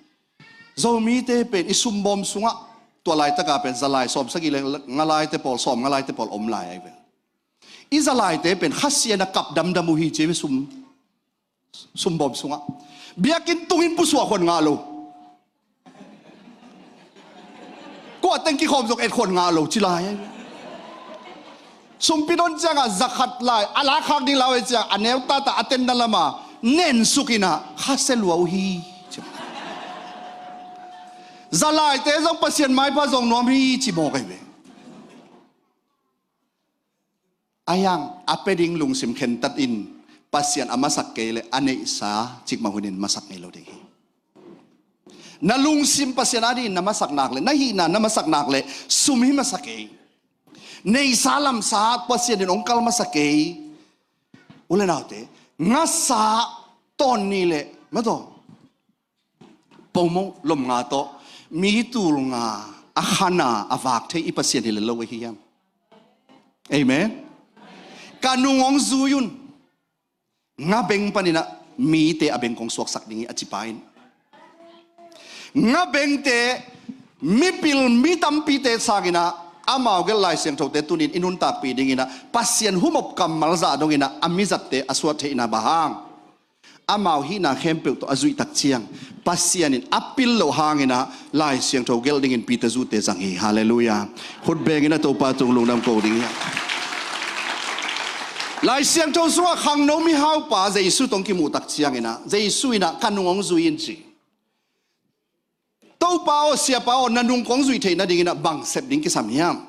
Zomite pen i sumbawm sungah tua laitaka pen zalai sawm sagih le ngalaite pawl, sawm ngalaite pawl om lai ahi ve. I zalaite pen Kha Siangtho in a kap damdam uh hi ci ve sum. Sumbawm sungah. Biakinn tungin pusuak khuan ngah lo. Kua teng kikhawm zong et khuan ngah lo ci lai. Sumpi don ciangah zakhat lai a lakhak ding lau ei ciang a neu tata a tenna lama nensuk inah khasia lua uh hi. Zalaite zong Pasian maipha zong nuam hi ci mawk ahi ve. A hiang a pia ding lungsim khentat in Pasian a masak kei le a neihsa cikmah hunin masak ngei lo ding hi. Na lungsim Pasian a dingin na masak nak le na hihna na masak nak le sum hi masak kei. Neihsa lamsa Pasian in hong kal masak kei. U le naute, ngasa tawn ni le mataw pomo lom nga tawh mi tul nga a khana a vak thei i Pasian hi le lo ahi hiam? Amen. Ka nung hong zui un. Nga beng paninah mite a beng kong suaksak ding hi a cipa in. Nga bengte mipil mi tampite sanginah amau gelh Lai Siangthote tunin i nuntakpih dinginah Pasian humop kammal zah donginah a mizatte a suat theihna bang hang? Amau hihna khempeuh tawh a zuihtak ciang Pasian in a pil loh hanginah Lai Siangtho gelh dingin Peter zute zang hi. Halleluiah. Khut bengin a Topa tung lungdam ko ding hi. Lai Siangtho sungah khangno mihaupa Jesu tawh hong kimuhtak cianginah Jesu inah ka nung hong zui in ci. Topa aw, Siapa aw, na nung kong zuih theih nadinginah bang sep ding kisam hiam?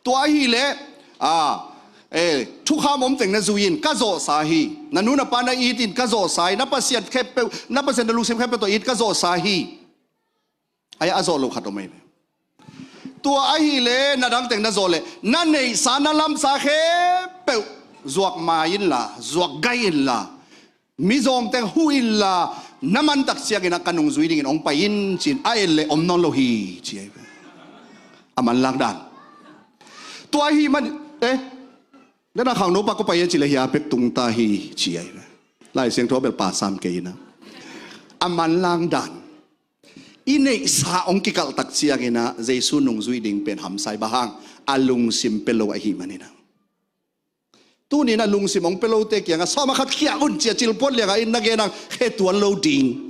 Tua ahileh a, eh, thukham om teng na zui in ka zawhsa hi. Na nu na pa na it in ka zawhsa hi. Na Pasian khempeuh, na Pasian na lungsim khempeuh tawh it ka zawhsa hi. Ai a zawh lo khat om ahi ve. Tua ahileh na dang teng na zawh leh na neihsa na lamsa khempeuh zuak mai inla zuak gai inla mizawng teng huh inla na mantak cianginah ka nungzui dingin hong pai in ci-in a et leh om nawn lo hi ci ahi ve. A manlang dan. Tua ahi man eh, na khangno pa ko pai a ci leh hia pek tungta hi ci ahi ve. Lai Siangtho bel pasam kei inah a manlang dan. I neihsa hong kikalhtak cianginah Jesu nungzui ding pen hamsai bang hang a lungsim pia lo ahi maninah. Tuninah lungsim hong pia lote kiangah sawm a khat khiah un cia cilpuat liangah in na genang khe tuan lo ding.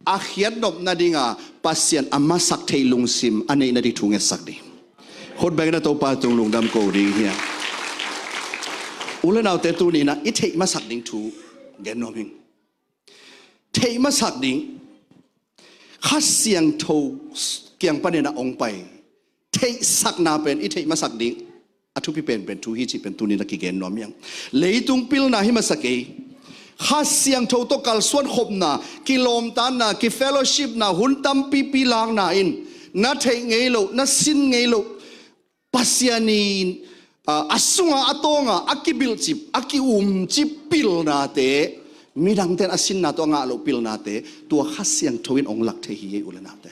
A khiatnop nadinga Pasian a masak theih lungsim a neih nading thu ngetsak ding. Khut bengin a Topa tung lungdam ko ding hi a. U le naute tuninah i theih masak ding thu gen nuam hing. Theih masak ding Kha Siangtho kiang paninah hong pai. Theihsakna pen i theih masak ding a thupi penpen thu hi cih pen tuninah kigen nuam hiang. Leitung pilna hi masa kei. Kha Siangtho tawh kalsuan khopna, kilawmtanna, kifellowshipna, hun tampipi lakna in na theih ngei loh, na sin ngei loh Pasian in a sunga a tawnga a kibilhcip a kiumcip pilnate, midangte in a sinna tawh a ngah loh pilnate tua Kha Siangtho in hong lak thei hi ei u le naute.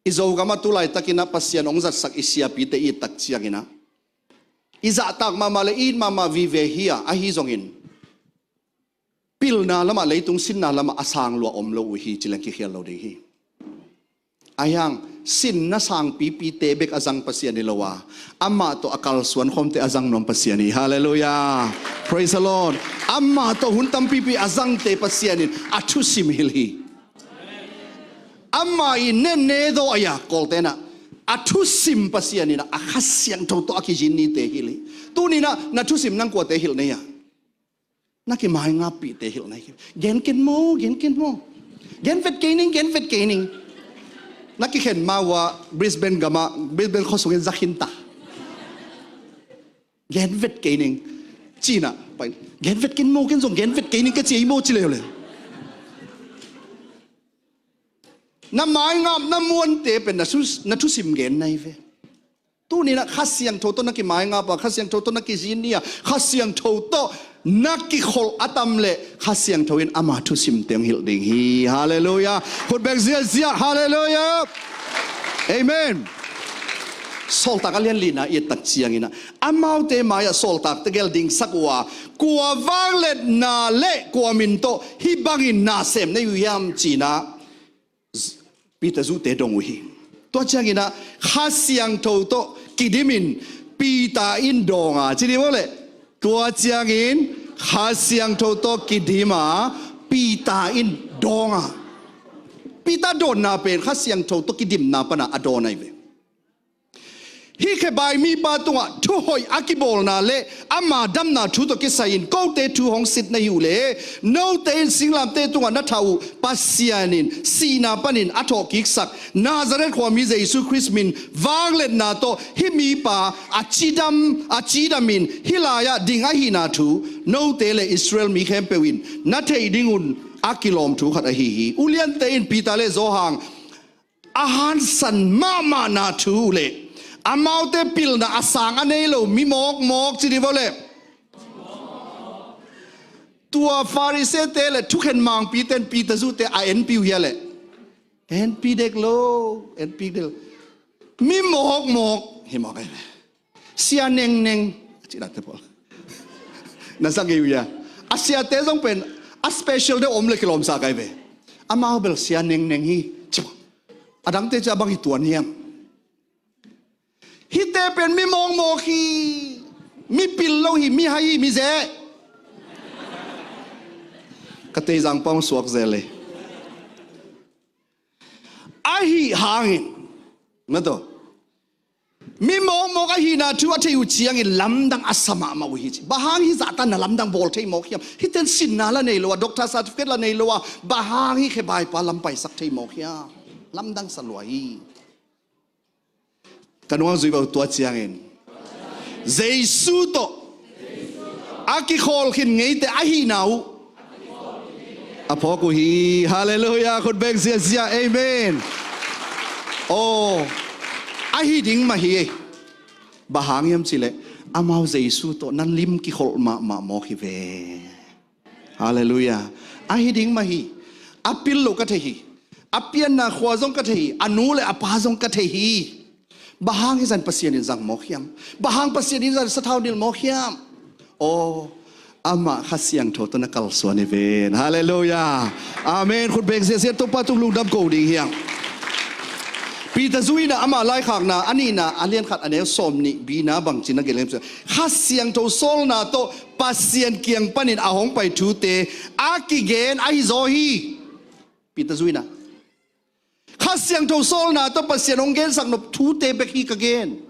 I Zogam ah tu laitakinah Pasian hong zatsak i siapite i ittak cianginah i zahtak mahmah le i it mahmah vive hi a, ahi zongin pilna lamah leitung sinna lamah a sang lua om lo uh hi ci leng kikhial lo ding hi. A hiang sinna sangpipite bek a zang Pasian hi lo a, amah tawh a kalsuan khawmte a zang nuam Pasian hi. Halleluiah. Praise the Lord. Amah tawh hun tampipi a zangte Pasian in a thusim hilh hi. Amah i nenne dawh a ya kawltenah a thusim Pasian inah a Kha Siangtho tawh a kizin nite hilh hi. Tuninah na thusim nang kuate hilh nei a? Na kimaingappihte hilh na hi. Gen ken maw, gen ken maw? Gen vet kei ning, gen vet kei ning. Na kikhen ma uh a Brisbane gamah Brisbane khuasungin zakhin ta. Gen vet kei ning. Cinah pai gen vet ken maw, ken zong gen vet kei ning ka ci ei maw ci leuleu. Na maingap na muante pen na thusim gen na hi ve. Tuninah Kha Siangtho tawh na kimaingap a, Kha Siangtho tawh na kizin ni a, Kha Siangtho tawh na kikholh a tam leh Kha Siangtho in ama thusimte hong hilh ding hi. Halleluiah. Khutbeng ziahziah. Halleluiah. Amen. Sawltak a lianlina i ettak cianginah amaute mai-ah sawltakte gel dingsak uh a, kua vangliatna le kua min tawh hih bangin na sem na hi uh hiam cinah Peter zuhte dong uh hi. Tua cianginah Kha Siangtho tawh kidimin Peter in dawnga ci dih maw leh Tua ciangin Kha Siangtho tawh kidim a, Peter in dawng a. Peter dawnna pen Kha Siangtho tawh kidimna pana a dawn ahi ve. Hih khebai mipa tungah thuhoih a kibawlna le ama damna thu tawh kisai-in kote thu hong sit na hi uh leh, note in singlamteh tungah na thah uh Pasian in sihna panin a thawhkiksak Nazareth khuami Jesu Khrist min vangliatna tawh hih mipa a cidam, a cidamin hih lai-ah ding ahihna thu note le Israel mi khempeuh in na theih dingun a kilawm thu khat ahi hi. Uliante in Peter le Johan a hansan mahmahna thu uh leh, amaute pilna a sang a nei lo mi mawkmawk ci dih vo leh. Tua Pharisee-te le thukhen mangpite in Peter zuhte a enpi uh hia leh? Enpi dek lo, enpi dek lo. Mi mawkmawk hi mawk ahi ve. Sia nengneng a cih dante pawl na zang ei uh hia? A siate zong pen a special deuh om le kilawmsa kai ve. Amau bel sia nengneng hi. Ci, a dangte ci a bang hi tuan hiam? Hihte pen mi mawkmawk hi. Mi pil lo hi, mi hai hi, mi zeh. Ka teizang pang suak zel ei. Ahi hangin, na to, mi mawkmawk ahihna thu a theih uh ciangin lamdang a sa mahmah uh hi ci. Bang hang hih zahta na lamdang bawl thei mawk hiam? Hihte in sinna la nei lo a, doctor certificate la nei lo a, bang hang hih khebaipa lampaisak thei mawk hiam? Lamdang sa lua hi. Ka nungah zui bau tua ciangin Jesu tawh a kikhawl khin ngeite ahihna uh a phawk uh hi. Halleluiah. Khut beng ziazia. Amen. Aw, ahi ding mah hi. Bang hang hiam cih leh amau Jesu tawh na lim kikholh mahmah mawk hi ve. Halleluiah. Ahi ding mah hi. A pil lo ka thei hi. A pianna khua zong ka thei hi. A nu le a pa zong ka thei hi. Bang hang hih zah in Pasian in zang mawk hiam? Bang hang Pasian in hih zah in sathau nilh mawk hiam? Aw, amah Kha Siangtho tawh na kalsuan hi ven. Halleluiah. Amen. Khut beng ziazia, Topa tung lungdam ko ding hi hang. Peter zuihna, amah laikhakna a nihna a lian khat a neu sawm nih bina bangci na gen lem ciang, Kha Siangtho sawlna tawh Pasian kiang panin a hong pai thute a kigen ahi zaw hi. Peter zuihna, Kha Siangtho sawlna tawh Pasian hong gensak nop thute bek hi ka gen.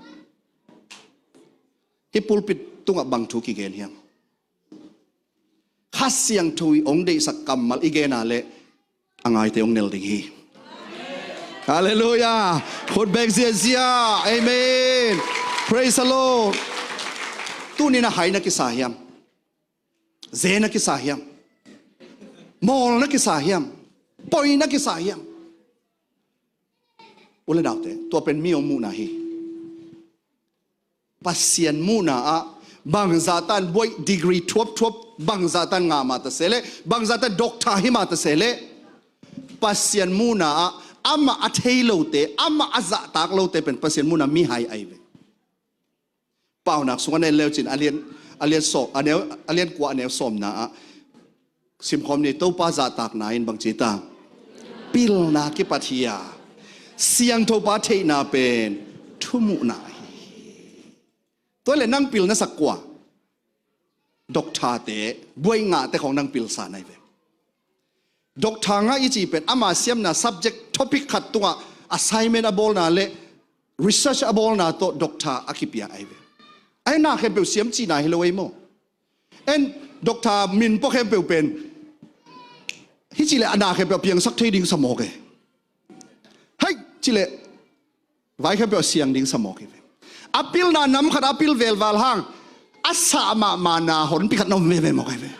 Hih pulpit tungah bang thu kigen hiam? Kha Siangtho i hong deihsak kammal i gen a leh a ngaite hong nel ding hi. Halleluiah. Khut beng ziazia. Amen. Praise the Lord. Tuni-in a hai na kisa hiam? Ze na kisa hiam? Mawl na kisa hiam? Poi na kisa hiam? U le naute, tua pen mi hong muhna hi. Pasian muhna ah bangzah tan buaih degree thuapthuap, bangzah tan ngah mah ta se leh, bangzah tan doctor hi mah ta se leh, Pasian muhna ah amah a thei lote, amah a zahtak lote pen Pasian muhna mihai ahi ve. Paunak sungah na en leu cin a lian, a lian sawm, a neu, a lian kua a neu sawmna ah simkhawm ni. Topa zahtakna in bangci ta? Pilna kipat hi a, Siangthopa theihna pen thumuhna hi. Tua leh nang pil na sak kua? Doctorte, buaih ngahte khawng nang pilsa na hi ve. Doctor ngah i cih pen ama siamna subject topic khat tungah assignment a bawlna le research a bawlna tawh doctor a kipia ahi ve. Ahi na khempeuh siam cihna hi lo ei maw? En, doctor min pua khempeuh pen hi cih leh a na khempeuh a piangsak thei ding sa mawk e. Hai cih leh vai khempeuh a siang ding sa mawk hi ve. A pilna nam khat a pil velval hang a sah mahmah na honpi khat na om veve mawk hi ve.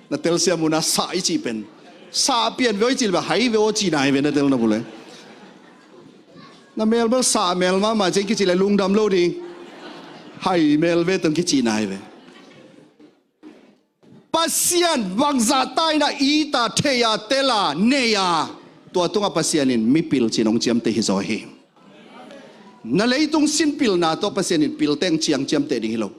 Na telsiam uh na sah i cih pen sah pian ve aw i cih leh hai ve aw cihna hi ve na telna uh leh. Na mel bel sah mel mahmah ciang kicih leh lungdam lo ding. Hai mel ve tong kicihna hi ve. Pasian bangzah ta in a it a, thei a, tel a, nei a, tua tungah Pasian in mipil ci-in hong ciamteh hi zaw hi. Na leitung sin pilna tawh Pasian in pilteng ciang ciamteh ding hi lo.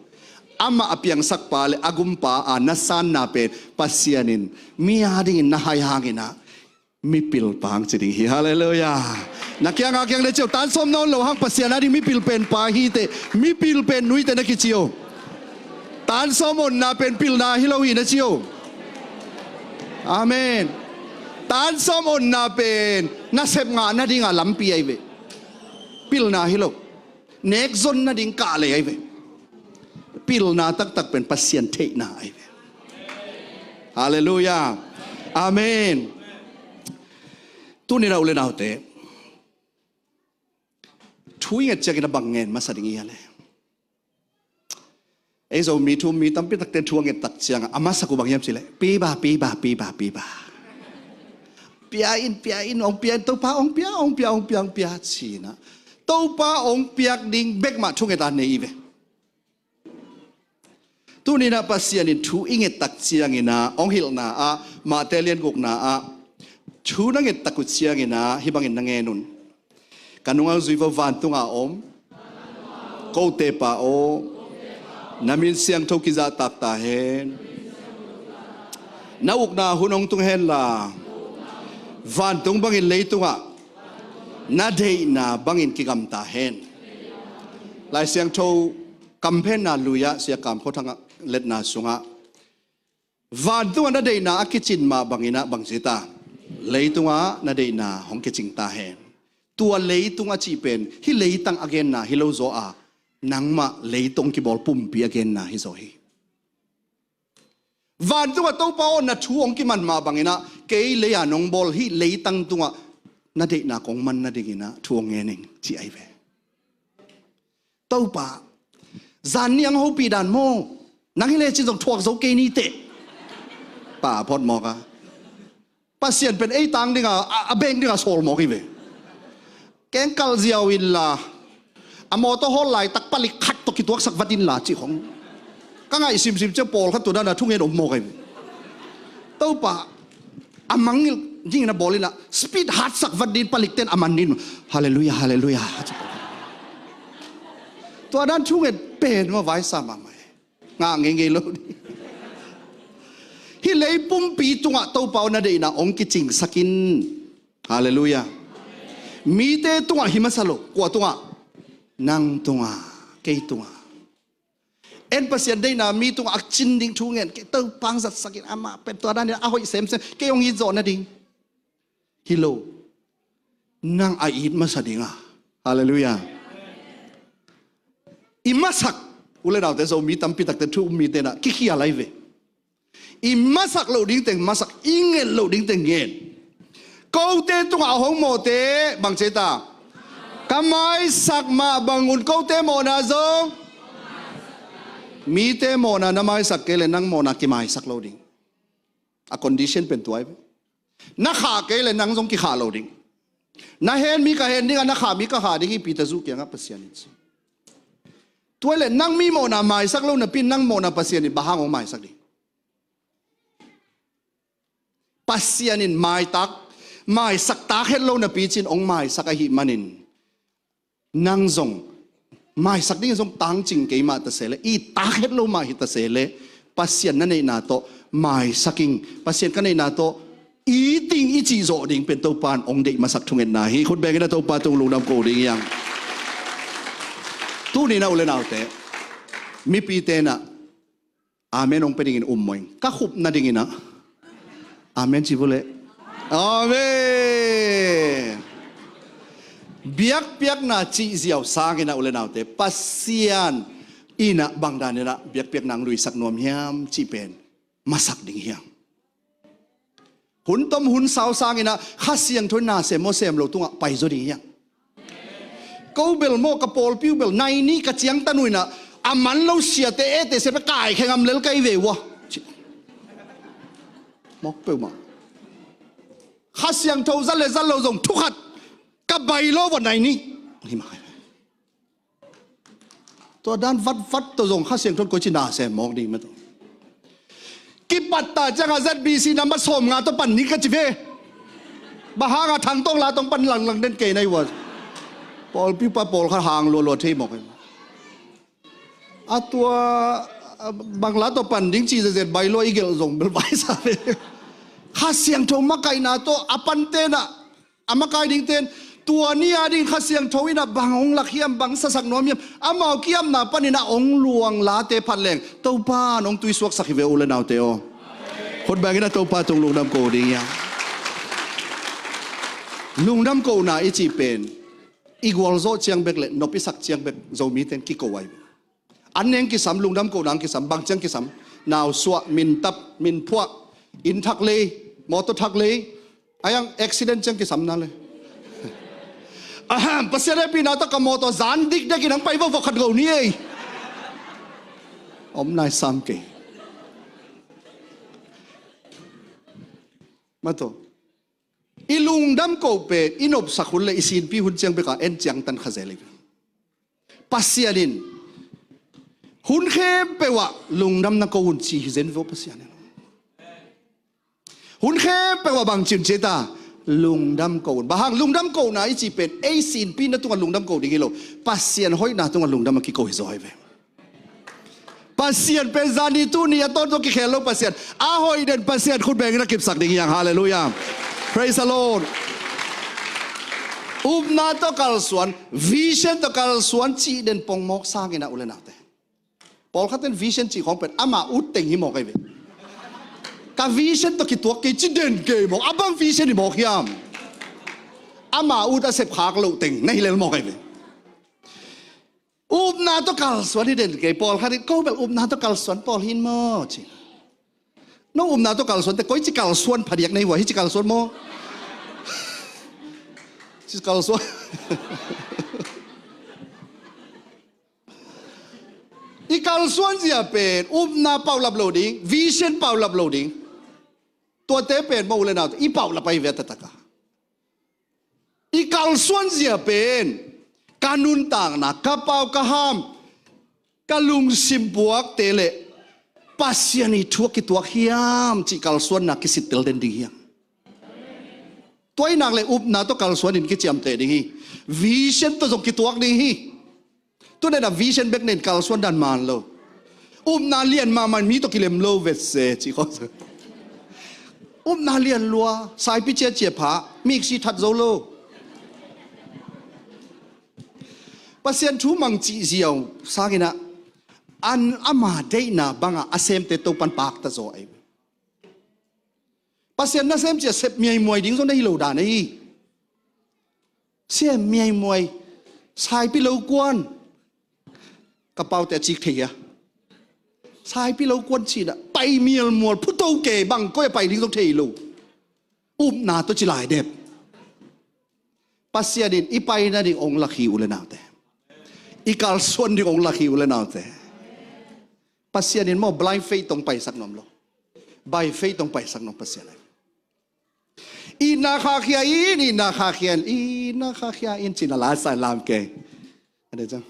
Amah a piangsakpa le a gumpa a na sanna pen Pasian in mi a dingin na hai hangin ah mipil pa hong ci ding hi. Halleluiah. Na kiangah kiang na ci o, tan sawm na on loh hang Pasian ading mipil pen pa hi teh, mipil pen nu hi teh na kici o. Tan sawm onna pen pilna hi lo hi na ci o. Amen. Tan sawm onna pen nasep ngah nadinga lampi ahi ve. Pilna hi lo. Nekzon nading kahlei ahi ve. Pilna taktak pen Pasian theihna ahi ve. Halleluiah. Amen. Tuni-in ah u le naute, thu i nget ciangin a bang ngen masa ding i hia le? Ei Zomi thu um mi tampi takte thu a nget tak ciangah a masak uh bang hiam cih leh, piba, piba, piba, piba. Pia in, pia in, hong pia in, Topa hong pia, hong pia, hong pia, hong pia ci-in ah, Topa hong piak ding bek mah thunget a nei i ve. Tuni-in ah Pasian in thu i nget tak ciangin ah hong hilhna ah, Mate lian gukna ah, thu na nget tak uh ciangin ah hih bangin na ngen un. Ka nungah zui vo, vantunga om kote Pa aw, na min siangtho kizahtak ta hen. Na ukna hun hong tung hen la, vantung bangin leitungah na deihna bangin kigamta hen. Lai Siangtho kamphenna lui-ah Sia Kam Khua Thang letna sungah, vantungah na deihna a kicin mah bangin ah bang ci ta, leitungah na deihna hong kicing ta hen. Tua leitung a cih pen hih leitang a genna hi lo zaw a, nangmah leitang kibawl pumpi a genna hi zaw hi. Vantungah Topa aw, na thu hong kiman mah bangin ah kei lei-a nong bawl hih leitang tungah na deihna kong man nadingin ah thu hong ngen ing, ci ahi ve. Topa, zan niang hopih dan maw, nang hi lecin zong thuak zo kei ni teh. Pa phot mawk a. Pasian pen ei tang dinga, a, a beng dinga sawl mawk hi ve. Keng kal ziau inla, a mawtaw hawl laitak palik khat tawh kituaksak vat inla cih khong ka ngaih simsim ciang pawlkhat tua dana thungen om mawk ahi ve. Topa, a mangngilh dingin a bawl inla, speed hatsak vat ding, palikten a man ding. Halleluiah, halleluiah. Tua dan thungen pen mah vaisa mahmah hi. Ngah ngeingei lo ding. Hih lei pumpi tungah Topa aw, na deihna hong kicingsak in. Halleluiah. Mite tungah hi masa lo. Kua tungah? Nang tungah, kei tungah. En Pasian deihna mi tungah a cin ding thu ngen, kei Topa hong zatsak in, amah pen tua danin a hoih semsem, kei hong it zawh nading. Hi lo. Nang a it masa ding a. Halleluiah. I masak, u le naute, Zomi tampi takte thu um mite na kikhial ahi ve. I masak loh ding teng masak, i nget loh ding teng ngen. Kote tungah a hong mawhte bang ci ta? Ka maisak mah bangun kote mawhna zong. Mite mawhna na maisak kei le nang mawhna kimaisak lo ding. A condition pen tua ahi ve. Na khah kei le nang zong kikhah lo ding. Na hen mi ka hen ding a, na khah mi ka khah ding hi, Peter zu kiangah Pasian in ci. Tua le nang mi mawhna maisak lo napi nang mawhna Pasian in bang hang hong maisak ding? Pasian in maitak, maisak tak het lo napi cin hong maisak ahih manin, nang zong maisak ding zong tangcing kei mah ta se le, i tak het lo mah hi ta se le, Pasian na neihna tawh maisak ing, Pasian ka neihna tawh i ting i cih zawh ding pen Topa in hong deih masak thungetna hi. Khut bengin a Topa tung lungdam ko ding hi hang. Tuni-in a u le naute, mipite na amen hong pia dingin um mawh ing. Ka khupna dingin ah amen ci vua le. Amen. Biakpiakna cih ziau sangin ah u le naute, Pasian in ah bang danin ah biakpiakna hong luisak nuam hiam cih pen masak ding hi hang. Hun tom hun sau sangin ah Kha Siangtho in na sem maw sem lo tungah pai zaw ding hi hang. Ko bel maw, ka pawlpi uh bel nai nih ka ciangtan uh in ah a man lo siate, ete siate kaikhia ngam lel ka hi ve uh a. Mawk peuhmah. Kha Siangtho za le za lo zong thu khat ka bai lo uh a, nai nih. Tua dan vatvat tawh zong Kha Siangtho in koici na sem mawk ding mah tawh. Kipat ta ciangah Z B C number sawmnga tawh pan ni ka ci ve. Bang hangah Thang Tawng la tawh pan langlang den kei na hi uh a. Pawlpi pa pawlkhat hang lualua thei mawk hi. A tua, a, bang la tawh pan ding ci zezet bai lua i gelh zong bel bai sa ve. Kha Siangtho makaihna tawh a panten ah, a makai dingten, tua ni a ding Kha Siangtho in ah bang hong lak hiam, bang sasak nuam hiam, amau kiamna panin ah hong luang late phat leng Topa in hong tuisuaksak hi ve, u le naute aw. Khut bengin ah Topa tung lungdam ko ding hiam? Lungdam kohna i cih pen i gualzawh ciang bek le nop i sak ciang bek Zomite'n kiko ahi ve. An neng kisam, lungdam kohna ang kisam, bang ciang kisam? Nausuah, mintap, minphuah, inn thak lei, mawtaw thak lei, a hiang accident ciang kisam na le. Ahem, Pasian hehpihna tawh ka mawtaw zan dikdek in ang pai vokvok khat go ni ei. Om nai sam kei. Mawtaw. I lungdam ko pen i nopsak hun le i sinpi hun ciang bek a en ciangtan kha zel hi. Pasian in hun khempeuh ah lungdam na ko un ci hi zen vo Pasian in. Hun khempeuh ah bang ci un ci ta, lungdam ko un. Bang hang? Lungdam kohna i cih pen ei sinpi na tungah lungdam ko ding hi lo, Pasian hoihna tungah lungdam a kiko hi zaw hi ve. Pasian pen zani tuni a tawntung kikhel lo Pasian, a hoih den Pasian khut bengin a kipsak ding hi hang. Halleluiah. Praise the Lord. Upna tawh kalsuan, vision tawh kalsuan cih den pongmawk sangin ah, u le naute. Pawlkhat in vision cih khawng pen ama ut teng hi mawk ahi ve. Ka vision tawh kituak kei ci den kei mawk, a bang vision hi mawk hiam? Ama ut a sepkhak loh teng na hi lel mawk ahi ve. Upna tawh kalsuan hi den kei. Pawlkhat in ko bel upna tawh kalsuan pawl hi in maw ci. No upna tawh kalsuan te koici kalsuan phadiak na hi ua, hici kalsuan maw? Ci kalsuan. I kalsuan zia pen upna paulap lo ding, vision paulap lo ding. Tuate pen maw, u le naute, i paulap ahi ve a taktak a. I kalsuan zia pen ka nuntakna, ka pau, ka ham, ka lungsim puakte le Pasian i thu a kituak hiam cih kalsuanna kisittel den ding hiam? Tua ahih nak le upna tawh kalsuan in kiciamteh ding hi. Vision tawh zong kituak ding hi. Tuni-in a vision bek nei-in kalsuan dan man lo. Upna lian mahmah in mi tawh kilem lo vetse ci khawng. Upna lian lua, saipi ciacia pha, miksi that zo lo. Pasian thu mang cih ziau sangin ah, an ama deihna bangah a semte Topan pakta zaw ahi. Pasian nasem ci-a sep miaimuai ding zong na hi lo dan ahi. Sem miaimuai, saipi lo kuan. Ka paute a cik thei hia? Saipi lo kuan ci-in ah pai mialmual, phuto ke bang koi a pai ding zong thei lo. Upna tawh ci lai dep. Pasian in i pai nading hong lak hi, u le naute. I kalsuan ding hong lak hi, u le naute. Pasian in maw, blind faith tawh hong paisak nuam lo. By faith tawh hong paisak nuam Pasian ahi. Itna khahkhia in, itna khahkhia in, itna khahkhia in ci-in a la sa lam kei. A dei ciang.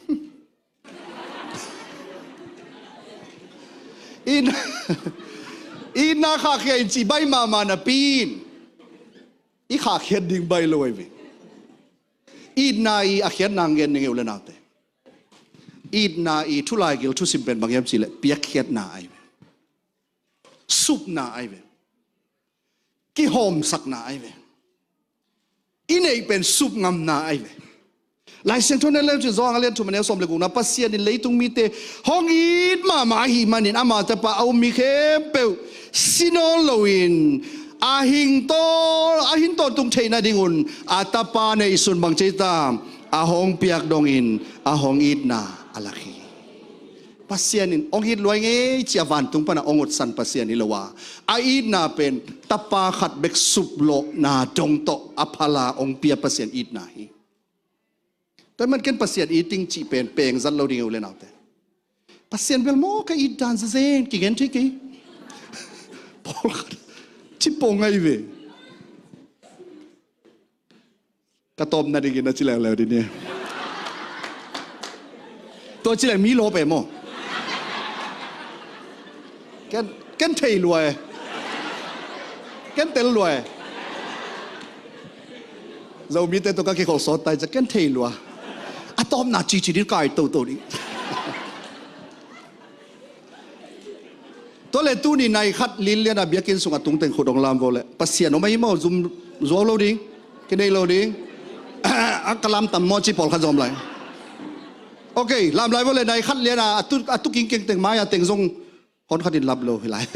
Itna, itna khahkhia in ci bai mahmah napi-in i khahkhiat ding bai lo ahi ve. Itna i a khiatna ngen ning e, u le naute. Itna i thu laigil thusim pen bang hiam cih leh piakkhiatna ahi ve. Supna ahi ve. Kihawmsakna ahi ve. I neih pen supngamna ahi ve. Lai Siangtho na en leu cin Johan a lian thum a neu sawm le gukna, Pasian in leitung mite hong it mahmah ahih manin ama Tapa a um mi khempeuh si nawn loin a hing tawn, a hing tawntung theih nadingun a Tapa neihsun bang ci ta, a hong piak dongin a hong itna a lak hi. Pasian in hong it lua ing ei ci-a vantung pana hong utsan Pasian hi lo a, a itna pen Tapa khat bek suplawhna dong tawh a phala hong pia Pasian itna hi. Tua ahih man ken Pasian it ding cih pen pengzat lo ding e, u le naute. Pasian bel maw ka it dan zezen kigen thei kei. Pawlkhat ci pong ahi ve. Ka tawpna dingin a ci leuleu ding ni. Tua ci leng mi lawp e maw? Ken, ken thei lua e. Ken tel lua e. Zomite tawh ka kikhol sawt tai ciang ken thei lua. A tawpna cici ding kai toto ding. Tua le tuni nai khat linlian a biakinn sungah tungteng khut hong lam vo le, Pasian om ahi maw, zum zuau lo ding, kinei lo ding. A ka lam tam maw ci pawlkhat zong om lai. Ok, lam lai vo le, nai khat lian a, a tu, a tu kingkeng teng mai a teng zong hon khat in lap lo hi lai.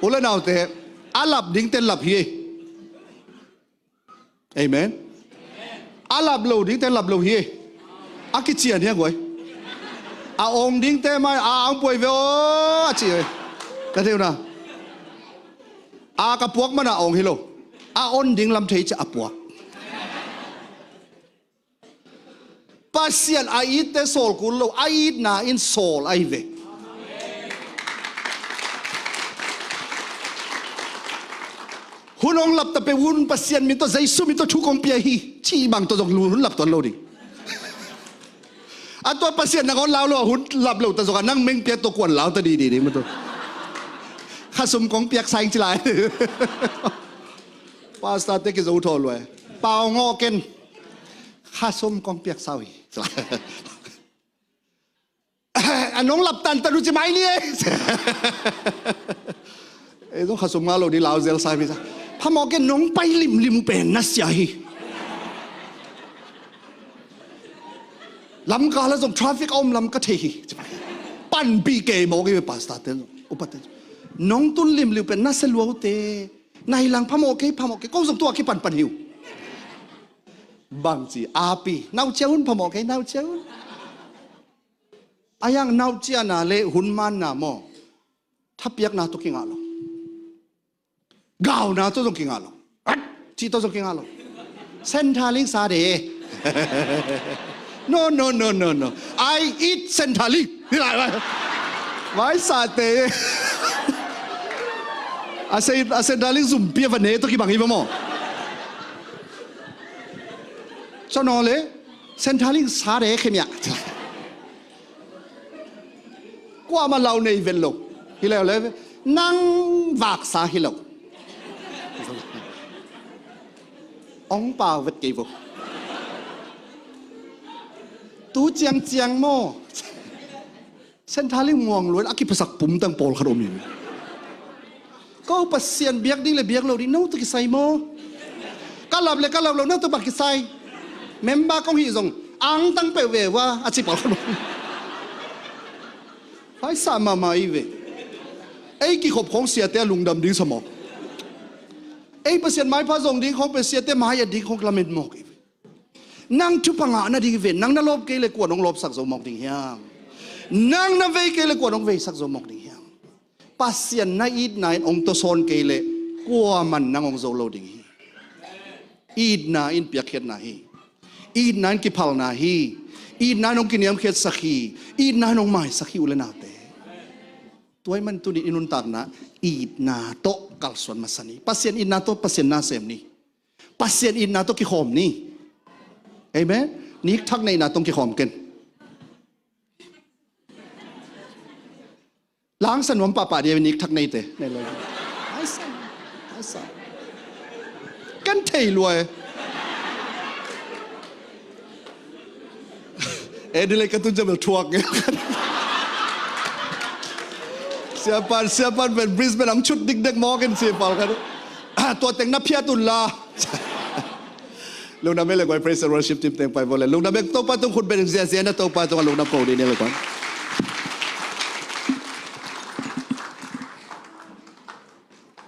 U le naute, a lap dingte lap hi. Amen. A lap lo dingte lap lo hi. A kician hi a guai. A ong dingte mai a ang puai ve aw a ci hi. Ka thei uh na. A ka puak man a ong hi lo. A on ding lam thei ciah a puak. Pasian a itte sawl kul lo, a itna in sawl ahi ve. Hun hong lap ta peuh un, Pasian min tawh, Jesu min tawh thu kong pia hi, cih bang tawh zong hun lap tuan lo ding. A tua Pasian nangawn lau lo a hun lap lo ta zong a nang meng pia tawh kuan lau ta didi ding ma tawh. Khasum kong piak sa ing ci lai. Pastor te kizo thaw luai. Pau ngawh ken. Khasum kong piak sau hi. A nong lap tan ta du ci mai ni e. E zong khasum nga lo ni lau zel sa mi sa. Phamawh ken nong pai limlim uh pen na sia hi. Lamkal a zong traffic a om lam ka thei hi. Panpih kei mawk hi ve pastor te zong, upa te zong. Nong tun limlim uh pen na sia lua uh te. Nai lang phamawh kei, phamawh kei. Ko zong tua kipanpan hi uh. Bangci api naucia un phamawh kei, naucia un. A yang nauciana le hun manna maw? Thapiakna tawh kingah lo. Gauna tawh zong kingah lo. At cih tawh zong kingah lo. Centrelink sa de. No, no, no, no, no. I eat Centrelink. Vai sa te. A se, a Centrelink zumpi a va ne tawh kibang hi va maw? Cawnaw le Centrelink sa de khemia. Kuama lau nei ven lo. Hi leu le nang vaksa hi lo. Ong pau vet kei vo. Tu ciangciang maw? Centrelink muang luan a kiphasak pumtang pawlkhat om hi. Ko Pasian biak ding le biak lo ding no tawh kisai maw? Ka lap le ka lap lo no tawh bang kisai. Member kong hih zong angtang peuh ve ua a ci pawlkhat om. Haisa mahmah hi ve. Ei kikhop khawng siate a lungdam ding sa mawk. Ei Pasian maipha zong ding khawng pe siate mai a ding khawng lamet mawk hi ve. Nang thupha ngah nading hi ve, nang na lawp kei le kua nong lawpsak zo mawk ding hiam? Nang na vei kei le kua nong veisak zo mawk ding hiam? Pasian na itna in ong tawsawn kei le kua man nang ong zo lo ding hi. Itna in piakkhiatna hi. Itna in kiphalna hi. Itna in ong kiniamkhiatsak hi. Itna in ong maisak hi u le naute. Tua ahih man tuni i nuntakna itna tawh kalsuan masa ni. Pasian itna tawh Pasian na sem ni. Pasian itna tawh kikhawm ni. Amen. Nikthak neihna tawh kikhawm ken. Langsa nuam pahpah dia nikthak neite. Nei lo. Aisa. Aisa. Kan thei luai. Eh, ni lei ka tun jam el thuak nge. Siapan, siapan pen Brisbane ang chut dikdek mawk in siapal kan. Ah, tua teng na phiat un la. Lungdam e le guai, praise and worship team teng pai vawle. Lungdam e, Topa tung khut beng ziazia na, Topa tung a lungdam ko ni ne le guai.